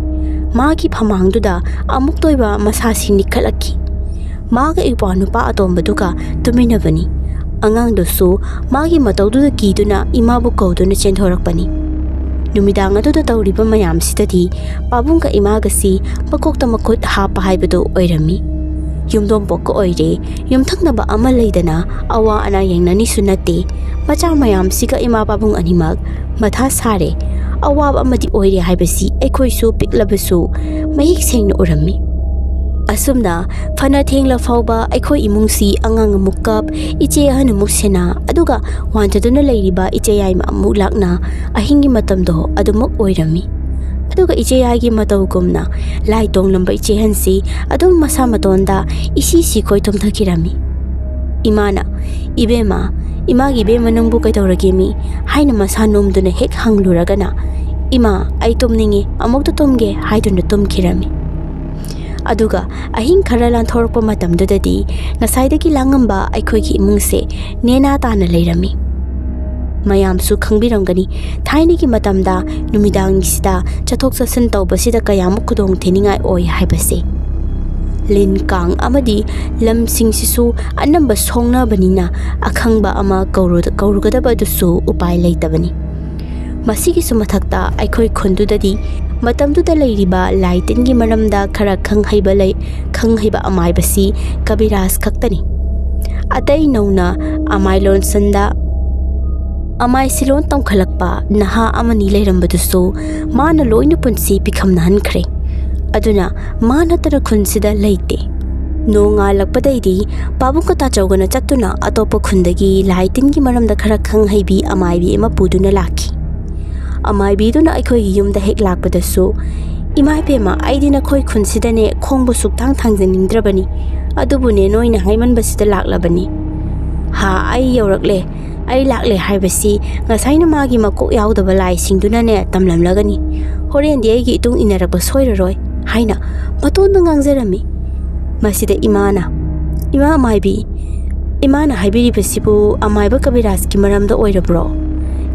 ꯃꯥꯒꯤ ꯐꯃꯥꯡꯗꯨꯗ ꯑꯃꯨꯛꯇ ꯑꯣꯏꯕ ꯃꯁꯥꯁꯤ ꯅꯤꯛꯈꯠꯂꯛꯈꯤ꯫ ꯃꯥꯒ ꯏꯄ꯭ꯋꯥ ꯅꯨꯄꯥ ꯑꯇꯣꯝꯕꯗꯨꯒ ꯇꯨꯃꯤꯟꯅꯕꯅꯤ꯫ ꯑꯉꯥꯡꯗꯨꯁꯨ ꯃꯥꯒꯤ ꯃꯇꯧꯗꯨꯗ ꯀꯤꯗꯨꯅ ꯏꯃꯥꯕꯨ ꯀꯧꯗꯨꯅ ꯆꯦꯟꯊꯣꯔꯛꯄꯅꯤ꯫ ꯅꯨꯃꯤꯗꯥꯡ ꯑꯗꯨꯗ ꯇꯧꯔꯤꯕ ꯃꯌꯥꯝꯁꯤꯗꯗꯤ ꯄꯥꯕꯨꯡꯒ ꯏꯃꯥꯒꯁꯤ ꯃꯀꯣꯛꯇ ꯃꯈꯨꯠ ꯍꯥꯞꯄ ꯍꯥꯏꯕꯗꯨ ꯑꯣꯏꯔꯝꯃꯤ꯫ ꯌꯨꯝꯊꯣꯡ ꯄꯣꯛꯀ ꯑꯣꯏꯔꯦ, ꯌꯨꯝꯊꯪꯅꯕ ꯑꯃ ꯂꯩꯗꯅ ꯑꯋꯥ ꯑꯅꯥ ꯌꯦꯡꯅꯅꯤꯁꯨ ꯅꯠꯇꯦ꯫ ꯃꯆꯥ ꯃꯌꯥꯝꯁꯤꯒ ꯏꯃꯥ ꯄꯥꯕꯨꯡ ꯑꯅꯤꯃꯛ ꯃꯊꯥ ꯁꯥꯔꯦ꯫ ꯑꯋꯥꯕ ꯑꯃꯗꯤ ꯑꯣꯏꯔꯦ ꯍꯥꯏꯕꯁꯤ ꯑꯩꯈꯣꯏꯁꯨ ꯄꯤꯛꯂꯕꯁꯨ ꯃꯌꯦꯛ ꯁꯦꯡꯅ ꯎꯔꯝꯃꯤ꯫ ꯑꯁꯨꯝꯅ ꯐꯅ ꯊꯦꯡꯂ ꯐꯥꯎꯕ ꯑꯩꯈꯣꯏ ꯏꯃꯨꯡꯁꯤ ꯑꯉꯥꯡ ꯑꯃꯨꯛ ꯀꯞ, ꯏꯆꯦ ꯑꯍꯟ ꯑꯃꯨꯛ ꯁꯦꯟꯅ, ꯑꯗꯨꯒ ꯋꯥꯟꯊꯗꯨꯅ ꯂꯩꯔꯤꯕ ꯏꯆꯦ ꯌꯥꯏꯃ ꯑꯃꯨꯛ ꯂꯥꯛꯅ ꯑꯍꯤꯡꯒꯤ ꯃꯇꯝꯗꯣ ꯑꯗꯨꯃꯛ ꯑꯣꯏꯔꯝꯃꯤ꯫ ꯑꯗꯨꯒ ꯏꯆꯦ ꯌꯥꯏꯒꯤ ꯃꯇꯧꯒꯨꯝꯅ ꯂꯥꯏ ꯇꯣꯡꯂꯝꯕ ꯏꯆꯦ ꯑꯍꯟꯁꯤ ꯑꯗꯨꯝ ꯃꯁꯥ ꯃꯇꯣꯟꯗ ꯏꯁꯤ ꯁꯤꯈꯣꯏ ꯇꯨꯝꯊꯈꯤꯔꯝꯃꯤ꯫ ꯏꯃꯥꯅ, "ꯏꯕꯦꯝꯃ, ꯏꯃꯥꯒꯤ ꯏꯕꯦꯝꯃ ꯅꯪꯕꯨ ꯀꯩꯗꯧꯔꯒꯦ ꯃꯤ?" ꯍꯥꯏꯅ ꯃꯁꯥ ꯅꯣꯝꯗꯨꯅ ꯍꯦꯛ ꯍꯪꯂꯨꯔꯒꯅ, "ꯏꯃꯥ, ꯑꯩ ꯇꯨꯝꯅꯤꯡꯉꯤ, ꯑꯃꯨꯛꯇ ꯇꯨꯝꯒꯦ" ꯍꯥꯏꯗꯨꯅ ꯇꯨꯝꯈꯤꯔꯝꯃꯤ꯫ ꯑꯗꯨꯒ ꯑꯍꯤꯡ ꯈꯔ ꯂꯥꯟꯊꯣꯔꯛꯄ ꯃꯇꯝꯗꯨꯗꯗꯤ ꯉꯁꯥꯏꯗꯒꯤ ꯂꯥꯡꯉꯝꯕ ꯑꯩꯈꯣꯏꯒꯤ ꯏꯃꯨꯡꯁꯦ ꯅꯦꯅꯥ ꯇꯥꯅ ꯂꯩꯔꯝꯃꯤ꯫ ꯃꯌꯥꯝꯁꯨ ꯈꯪꯕꯤꯔꯝꯒꯅꯤ, ꯊꯥꯏꯅꯒꯤ ꯃꯇꯝꯗ ꯅꯨꯃꯤꯗꯥꯡꯒꯤꯁꯤꯗ ꯆꯠꯊꯣꯛ ꯆꯠꯁꯤꯟ ꯇꯧꯕꯁꯤꯗ ꯀꯌꯥꯃꯨꯛ ꯈꯨꯗꯣꯡ ꯊꯤꯅꯤꯡꯉꯥꯏ ꯑꯣꯏ ꯍꯥꯏꯕꯁꯦ꯫ ꯂꯤꯟ ꯀꯥꯡ ꯑꯃꯗꯤ ꯂꯝꯁꯤꯡꯁꯤꯁꯨ ꯑꯅꯝꯕ ꯁꯣꯡꯅꯕꯅꯤꯅ ꯑꯈꯪꯕ ꯑꯃ ꯀꯧꯔꯨ-, ꯀꯧꯔꯨꯒꯗꯕ ꯑꯗꯨꯁꯨ ꯎꯄꯥꯏ ꯂꯩꯇꯕꯅꯤ꯫ ꯃꯁꯤꯒꯤꯁꯨ ꯃꯊꯛꯇ ꯑꯩꯈꯣꯏ ꯈꯨꯟꯗꯨꯗꯗꯤ ꯃꯇꯝꯗꯨꯗ ꯂꯩꯔꯤꯕ ꯂꯥꯏ ꯇꯤꯟꯒꯤ ꯃꯔꯝꯗ ꯈꯔ ꯈꯪꯍꯩꯕ ꯂꯩ, ꯈꯪꯍꯩꯕ ꯑꯃꯥꯏꯕꯁꯤ ꯀꯕꯤꯔꯥꯖ ꯈꯛꯇꯅꯤ꯫ ꯑꯇꯩ ꯅꯧꯅ ꯑꯃꯥꯏ ꯂꯣꯟꯁꯟꯗ ꯑꯃꯥꯏ ꯁꯤꯂꯣꯟ ꯇꯝꯈꯠꯂꯛꯄ ꯅꯍꯥ ꯑꯃꯅꯤ ꯂꯩꯔꯝꯕꯗꯨꯁꯨ ꯃꯥꯅ ꯂꯣꯏꯅ ꯄꯨꯟꯁꯤ ꯄꯤꯈꯝꯅꯍꯟꯈ꯭ꯔꯦ꯫ ꯑꯗꯨꯅ ꯃꯥ ꯅꯠꯇꯅ ꯈꯨꯟꯁꯤꯗ ꯂꯩꯇꯦ꯫ ꯅꯣꯡꯉꯥꯜꯂꯛꯄꯗꯩꯗꯤ ꯄꯥꯕꯨꯡ ꯀꯇꯥꯆꯧꯒꯅ ꯆꯠꯇꯨꯅ ꯑꯇꯣꯞꯄ ꯈꯨꯟꯗꯒꯤ ꯂꯥꯏ ꯇꯤꯟꯒꯤ ꯃꯔꯝꯗ ꯈꯔ ꯈꯪꯍꯩꯕꯤ ꯑꯃꯥꯏꯕꯤ ꯑꯃ ꯄꯨꯗꯨꯅ ꯂꯥꯛꯈꯤ꯫ ꯑꯃꯥꯏꯕꯤꯗꯨꯅ ꯑꯩꯈꯣꯏꯒꯤ ꯌꯨꯝꯗ ꯍꯦꯛ ꯂꯥꯛꯄꯗꯁꯨ, "ꯏꯃꯥ ꯏꯕꯦꯝꯃ, ꯑꯩꯗꯤ ꯅꯈꯣꯏ ꯈꯨꯟꯁꯤꯗꯅꯦ ꯈꯣꯡꯕꯨ ꯁꯨꯛꯊꯥꯡ ꯊꯥꯡꯖꯅꯤꯡꯗ꯭ꯔꯕꯅꯤ, ꯑꯗꯨꯕꯨꯅꯦ ꯅꯣꯏꯅ ꯍꯥꯏꯃꯟꯕꯁꯤꯗ ꯂꯥꯛꯂꯕꯅꯤ꯫ ꯍꯥ, ꯑꯩ ꯌꯧꯔꯛꯂꯦ, ꯑꯩ ꯂꯥꯛꯂꯦ ꯍꯥꯏꯕꯁꯤ ꯉꯁꯥꯏꯅ ꯃꯥꯒꯤ ꯃꯀꯣꯛ ꯌꯥꯎꯗꯕ ꯂꯥꯏꯁꯤꯡꯗꯨꯅꯅꯦ ꯇꯝꯂꯝꯂꯒꯅꯤ꯫ ꯍꯣꯔꯦꯟꯗꯤ ꯑꯩꯒꯤ ꯏꯇꯨꯡ ꯏꯟꯅꯔꯛꯄ ꯁꯣꯏꯔꯔꯣꯏ" ꯍꯥꯏꯅ ꯃꯇꯣꯟꯗ ꯉꯥꯡꯖꯔꯝꯃꯤ꯫ ꯃꯁꯤꯗ ꯏꯃꯥꯅ, "ꯏꯃꯥ ꯑꯃꯥꯏꯕꯤ, ꯏꯃꯥꯅ ꯍꯥꯏꯕꯤꯔꯤꯕꯁꯤꯕꯨ ꯑꯃꯥꯏꯕ ꯀꯕꯤꯔꯥꯖꯀꯤ ꯃꯔꯝꯗ ꯑꯣꯏꯔꯕ꯭ꯔꯣ?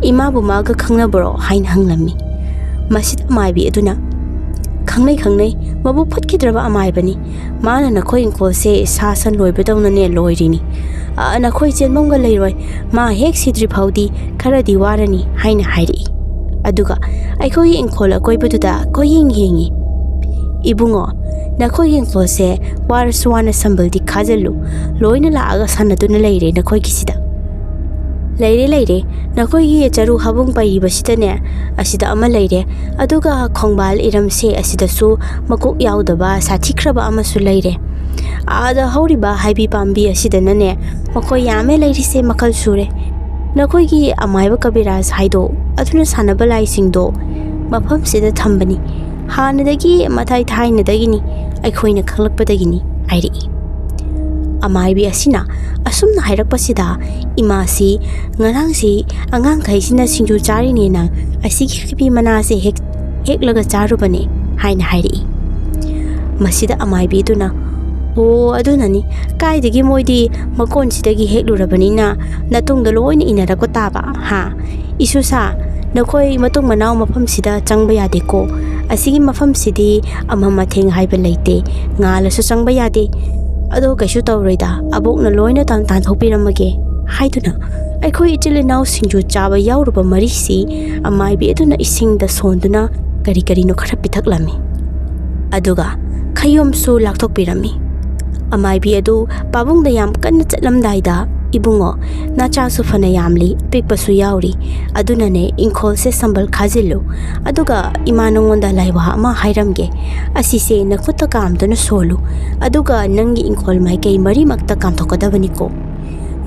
ꯏꯃꯥꯕꯨ ꯃꯥꯒ ꯈꯪꯅꯕ꯭ꯔꯣ?" ꯍꯥꯏꯅ ꯍꯪꯂꯝꯃꯤ꯫ ꯃꯁꯤꯗ ꯑꯃꯥꯏꯕꯤ ꯑꯗꯨꯅ, "ꯈꯪꯅꯩ, ꯈꯪꯅꯩ, ꯃꯕꯨꯛ ꯐꯠꯈꯤꯗ꯭ꯔꯕ ꯑꯃꯥꯏꯕꯅꯤ꯫ ꯃꯥꯅ ꯅꯈꯣꯏ ꯏꯪꯈꯣꯜꯁꯦ ꯁꯥ ꯁꯟ ꯂꯣꯏꯕꯗꯧꯅꯅꯦ ꯂꯣꯏꯔꯤꯅꯤ꯫ ꯑ, ꯅꯈꯣꯏ ꯆꯦꯟꯐꯝꯒ ꯂꯩꯔꯣꯏ꯫ ꯃꯥ ꯍꯦꯛ ꯁꯤꯗ꯭ꯔꯤ ꯐꯥꯎꯗꯤ ꯈꯔꯗꯤ ꯋꯥꯔꯅꯤ" ꯍꯥꯏꯅ ꯍꯥꯏꯔꯛꯏ꯫ ꯑꯗꯨꯒ ꯑꯩꯈꯣꯏꯒꯤ ꯏꯪꯈꯣꯜ ꯑꯀꯣꯏꯕꯗꯨꯗ ꯀꯣꯏꯌꯦꯡ ꯌꯦꯡꯉꯤ꯫ "ꯏꯕꯨꯡꯉꯣ, ꯅꯈꯣꯏꯒꯤ ꯏꯪꯈꯣꯜꯁꯦ ꯋꯥꯔꯁꯨ ꯋꯥꯅ ꯁꯝꯕꯜꯗꯤ ꯈꯥꯖꯤꯜꯂꯨ꯫ ꯂꯣꯏꯅ ꯂꯥꯛꯑꯒ ꯁꯥꯟꯅꯗꯨꯅ ꯂꯩꯔꯦ ꯅꯈꯣꯏꯒꯤꯁꯤꯗ꯫" "ꯂꯩꯔꯦ, ꯂꯩꯔꯦ꯫ ꯅꯈꯣꯏꯒꯤ ꯆꯔꯨ ꯍꯥꯕꯨꯡ ꯄꯩꯔꯤꯕꯁꯤꯗꯅꯦ, ꯑꯁꯤꯗ ꯑꯃ ꯂꯩꯔꯦ꯫ ꯑꯗꯨꯒ ꯈꯣꯡꯕꯥꯜ ꯏꯔꯝꯁꯦ ꯑꯁꯤꯗꯁꯨ ꯃꯀꯣꯛ ꯌꯥꯎꯗꯕ ꯁꯥꯊꯤꯈ꯭ꯔꯕ ꯑꯃꯁꯨ ꯂꯩꯔꯦ꯫ ꯑꯥꯗ ꯍꯧꯔꯤꯕ ꯍꯩꯕꯤ ꯄꯥꯝꯕꯤ ꯑꯁꯤꯗꯅꯅꯦ, ꯃꯈꯣꯏ ꯌꯥꯝꯃꯦ ꯂꯩꯔꯤꯁꯦ, ꯃꯈꯜ ꯁꯨꯔꯦ꯫ ꯅꯈꯣꯏꯒꯤ ꯑꯃꯥꯏꯕ ꯀꯕꯤꯔꯥꯖ ꯍꯥꯏꯗꯣ, ꯑꯗꯨꯅ ꯁꯥꯟꯅꯕ ꯂꯥꯏꯁꯤꯡꯗꯣ ꯃꯐꯝꯁꯤꯗ ꯊꯝꯕꯅꯤ꯫ ꯍꯥꯟꯅꯗꯒꯤ ꯃꯊꯥꯏ ꯊꯥꯏꯅꯗꯒꯤꯅꯤ, ꯑꯩꯈꯣꯏꯅ ꯈꯪꯂꯛꯄꯗꯒꯤꯅꯤ" ꯍꯥꯏꯔꯛꯏ꯫ ꯑꯃꯥꯏꯕꯤ ꯑꯁꯤꯅ ꯑꯁꯨꯝꯅ ꯍꯥꯏꯔꯛꯄꯁꯤꯗ ꯏꯃꯥꯁꯤ, "ꯉꯔꯥꯡꯁꯤ ꯑꯉꯥꯡꯈꯩꯁꯤꯅ ꯁꯤꯡꯖꯨ ꯆꯥꯔꯤꯅꯦꯅ ꯑꯁꯤꯒꯤ ꯍꯩꯕꯤ ꯃꯅꯥꯁꯦ ꯍꯦꯛ, ꯍꯦꯛꯂꯒ ꯆꯥꯔꯨꯕꯅꯦ" ꯍꯥꯏꯅ ꯍꯥꯏꯔꯛꯏ꯫ ꯃꯁꯤꯗ ꯑꯃꯥꯏꯕꯤꯗꯨꯅ, "ꯑꯣ, ꯑꯗꯨꯅꯅꯤ꯫ ꯀꯥꯏꯗꯒꯤ ꯃꯣꯏꯗꯤ ꯃꯀꯣꯟꯁꯤꯗꯒꯤ ꯍꯦꯛꯂꯨꯔꯕꯅꯤꯅ ꯅꯇꯨꯡꯗ ꯂꯣꯏꯅ ꯏꯟꯅꯔꯛꯄ ꯇꯥꯕ, ꯍꯥ? ꯏꯁꯨꯁꯥ, ꯅꯈꯣꯏ ꯃꯇꯨꯡ ꯃꯅꯥꯎ ꯃꯐꯝꯁꯤꯗ ꯆꯪꯕ ꯌꯥꯗꯦꯀꯣ꯫ ꯑꯁꯤꯒꯤ ꯃꯐꯝꯁꯤꯗꯤ ꯑꯃꯝ ꯑꯊꯦꯡ ꯍꯥꯏꯕ ꯂꯩꯇꯦ꯫ ꯉꯥꯜꯂꯁꯨ ꯆꯪꯕ ꯌꯥꯗꯦ꯫ ꯑꯗꯣ ꯀꯩꯁꯨ ꯇꯧꯔꯣꯏꯗ, ꯑꯕꯣꯛꯅ ꯂꯣꯏꯅ ꯇꯥꯟ-, ꯇꯥꯟꯊꯣꯛꯄꯤꯔꯝꯃꯒꯦ" ꯍꯥꯏꯗꯨꯅ ꯑꯩꯈꯣꯏ ꯏꯆꯤꯜ ꯏꯅꯥꯎ ꯁꯤꯡꯖꯨ ꯆꯥꯕ ꯌꯥꯎꯔꯨꯕ ꯃꯔꯤꯁꯤ ꯑꯃꯥꯏꯕꯤ ꯑꯗꯨꯅ ꯏꯁꯤꯡꯗ ꯁꯣꯟꯗꯨꯅ ꯀꯔꯤ ꯀꯔꯤꯅꯣ ꯈꯔ ꯄꯤꯊꯛꯂꯝꯃꯤ꯫ ꯑꯗꯨꯒ ꯈꯌꯣꯝꯁꯨ ꯂꯥꯛꯊꯣꯛꯄꯤꯔꯝꯃꯤ꯫ ꯑꯃꯥꯏꯕꯤ ꯑꯗꯨ ꯄꯥꯕꯨꯡꯗ ꯌꯥꯝ ꯀꯟꯅ ꯆꯠꯂꯝꯗꯥꯏꯗ, "ꯏꯕꯨꯡꯉꯣ, ꯅꯆꯥꯁꯨ ꯐꯅ ꯌꯥꯝꯂꯤ, ꯑꯄꯤꯛꯄꯁꯨ ꯌꯥꯎꯔꯤ, ꯑꯗꯨꯅꯅꯦ ꯏꯪꯈꯣꯜꯁꯦ ꯁꯝꯕꯜ ꯈꯥꯖꯤꯜꯂꯨ, ꯑꯗꯨꯒ ꯏꯃꯥ ꯅꯉꯣꯟꯗ ꯂꯥꯏꯋꯥ ꯑꯃ ꯍꯥꯏꯔꯝꯒꯦ꯫ ꯑꯁꯤꯁꯦ ꯅꯈꯨꯠꯇ ꯀꯥꯝꯗꯨꯅ ꯁꯣꯜꯂꯨ, ꯑꯗꯨꯒ ꯅꯪꯒꯤ ꯏꯪꯈꯣꯜ ꯃꯥꯏꯀꯩ ꯃꯔꯤꯃꯛꯇ ꯀꯥꯝꯊꯣꯛꯀꯗꯕꯅꯤꯀꯣ꯫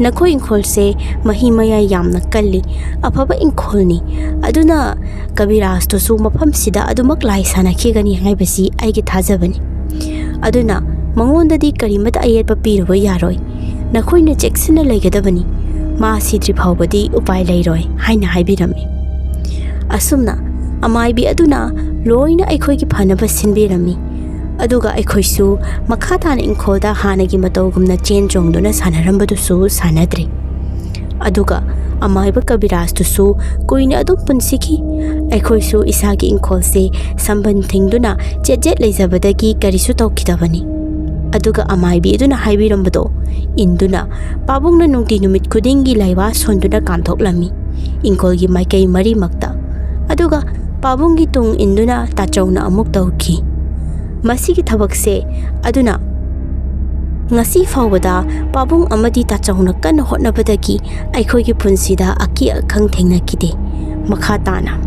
ꯅꯈꯣꯏ ꯏꯪꯈꯣꯜꯁꯦ ꯃꯍꯤ ꯃꯌꯥꯏ ꯌꯥꯝꯅ ꯀꯜꯂꯤ, ꯑꯐꯕ ꯏꯪꯈꯣꯜꯅꯤ, ꯑꯗꯨꯅ ꯀꯕꯤꯔꯥꯖꯇꯨꯁꯨ ꯃꯐꯝꯁꯤꯗ ꯑꯗꯨꯃꯛ ꯂꯥꯏ ꯁꯥꯟꯅꯈꯤꯒꯅꯤ ꯍꯥꯏꯕꯁꯤ ꯑꯩꯒꯤ ꯊꯥꯖꯕꯅꯤ꯫ ꯑꯗꯨꯅ ꯃꯉꯣꯟꯗꯗꯤ ꯀꯔꯤꯃꯇ ꯑꯌꯦꯠꯄ ꯄꯤꯔꯨꯕ ꯌꯥꯔꯣꯏ꯫ ꯅꯈꯣꯏꯅ ꯆꯦꯛꯁꯤꯟꯅ ꯂꯩꯒꯗꯕꯅꯤ꯫ ꯃꯥ ꯁꯤꯗ꯭ꯔꯤ ꯐꯥꯎꯕꯗꯤ ꯎꯄꯥꯏ ꯂꯩꯔꯣꯏ" ꯍꯥꯏꯅ ꯍꯥꯏꯕꯤꯔꯝꯃꯤ꯫ ꯑꯁꯨꯝꯅ ꯑꯃꯥꯏꯕꯤ ꯑꯗꯨꯅ ꯂꯣꯏꯅ ꯑꯩꯈꯣꯏꯒꯤ ꯐꯅꯕ ꯁꯤꯟꯕꯤꯔꯝꯃꯤ꯫ ꯑꯗꯨꯒ ꯑꯩꯈꯣꯏꯁꯨ ꯃꯈꯥ ꯇꯥꯅ ꯏꯪꯈꯣꯜꯗ ꯍꯥꯟꯅꯒꯤ ꯃꯇꯧꯒꯨꯝꯅ ꯆꯦꯟ ꯆꯣꯡꯗꯨꯅ ꯁꯥꯟꯅꯔꯝꯕꯗꯨꯁꯨ ꯁꯥꯟꯅꯗ꯭ꯔꯦ꯫ ꯑꯗꯨꯒ ꯑꯃꯥꯏꯕ ꯀꯕꯤꯔꯥꯖꯇꯨꯁꯨ ꯀꯨꯏꯅ ꯑꯗꯨꯝ ꯄꯨꯟꯁꯤꯈꯤ꯫ ꯑꯩꯈꯣꯏꯁꯨ ꯏꯁꯥꯒꯤ ꯏꯪꯈꯣꯜꯁꯦ ꯁꯝꯕꯟ ꯊꯤꯡꯗꯨꯅ ꯆꯦꯠ ꯆꯦꯠ ꯂꯩꯖꯕꯗꯒꯤ ꯀꯔꯤꯁꯨ ꯇꯧꯈꯤꯗꯕꯅꯤ꯫ ꯑꯗꯨꯒ ꯑꯃꯥꯏꯕꯤ ꯑꯗꯨꯅ ꯍꯥꯏꯕꯤꯔꯝꯕꯗꯣ ꯏꯟꯗꯨꯅ ꯄꯥꯕꯨꯡꯅ ꯅꯨꯡꯇꯤ ꯅꯨꯃꯤꯠ ꯈꯨꯗꯤꯡꯒꯤ ꯂꯥꯏꯋꯥ ꯁꯣꯟꯗꯨꯅ ꯀꯥꯝꯊꯣꯛꯂꯝꯃꯤ, ꯏꯪꯈꯣꯜꯒꯤ ꯃꯥꯏꯀꯩ ꯃꯔꯤꯃꯛꯇ꯫ ꯑꯗꯨꯒ ꯄꯥꯕꯨꯡꯒꯤ ꯇꯨꯡ ꯏꯟꯗꯨꯅ ꯇꯥꯆꯧꯅ ꯑꯃꯨꯛ ꯇꯧꯈꯤ꯫ ꯃꯁꯤꯒꯤ ꯊꯕꯛꯁꯦ ꯑꯗꯨꯅ ꯉꯁꯤ ꯐꯥꯎꯕꯗ ꯄꯥꯕꯨꯡ ꯑꯃꯗꯤ ꯇꯥꯆꯧꯅ ꯀꯟꯅ ꯍꯣꯠꯅꯕꯗꯒꯤ ꯑꯩꯈꯣꯏꯒꯤ ꯄꯨꯟꯁꯤꯗ ꯑꯀꯤ ꯑꯈꯪ ꯊꯦꯡꯅꯈꯤꯗꯦ꯫ ꯃꯈꯥ ꯇꯥꯅ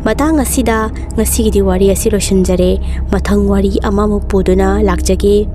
ꯃꯇꯥꯡ ꯑꯁꯤꯗ ꯉꯁꯤꯒꯤꯗꯤ ꯋꯥꯔꯤ ꯑꯁꯤ ꯂꯣꯏꯁꯤꯟꯖꯔꯦ꯫ ꯃꯊꯪ ꯋꯥꯔꯤ ꯑꯃꯃꯨꯛ ꯄꯨꯗꯨꯅ ꯂꯥꯛꯆꯒꯦ꯫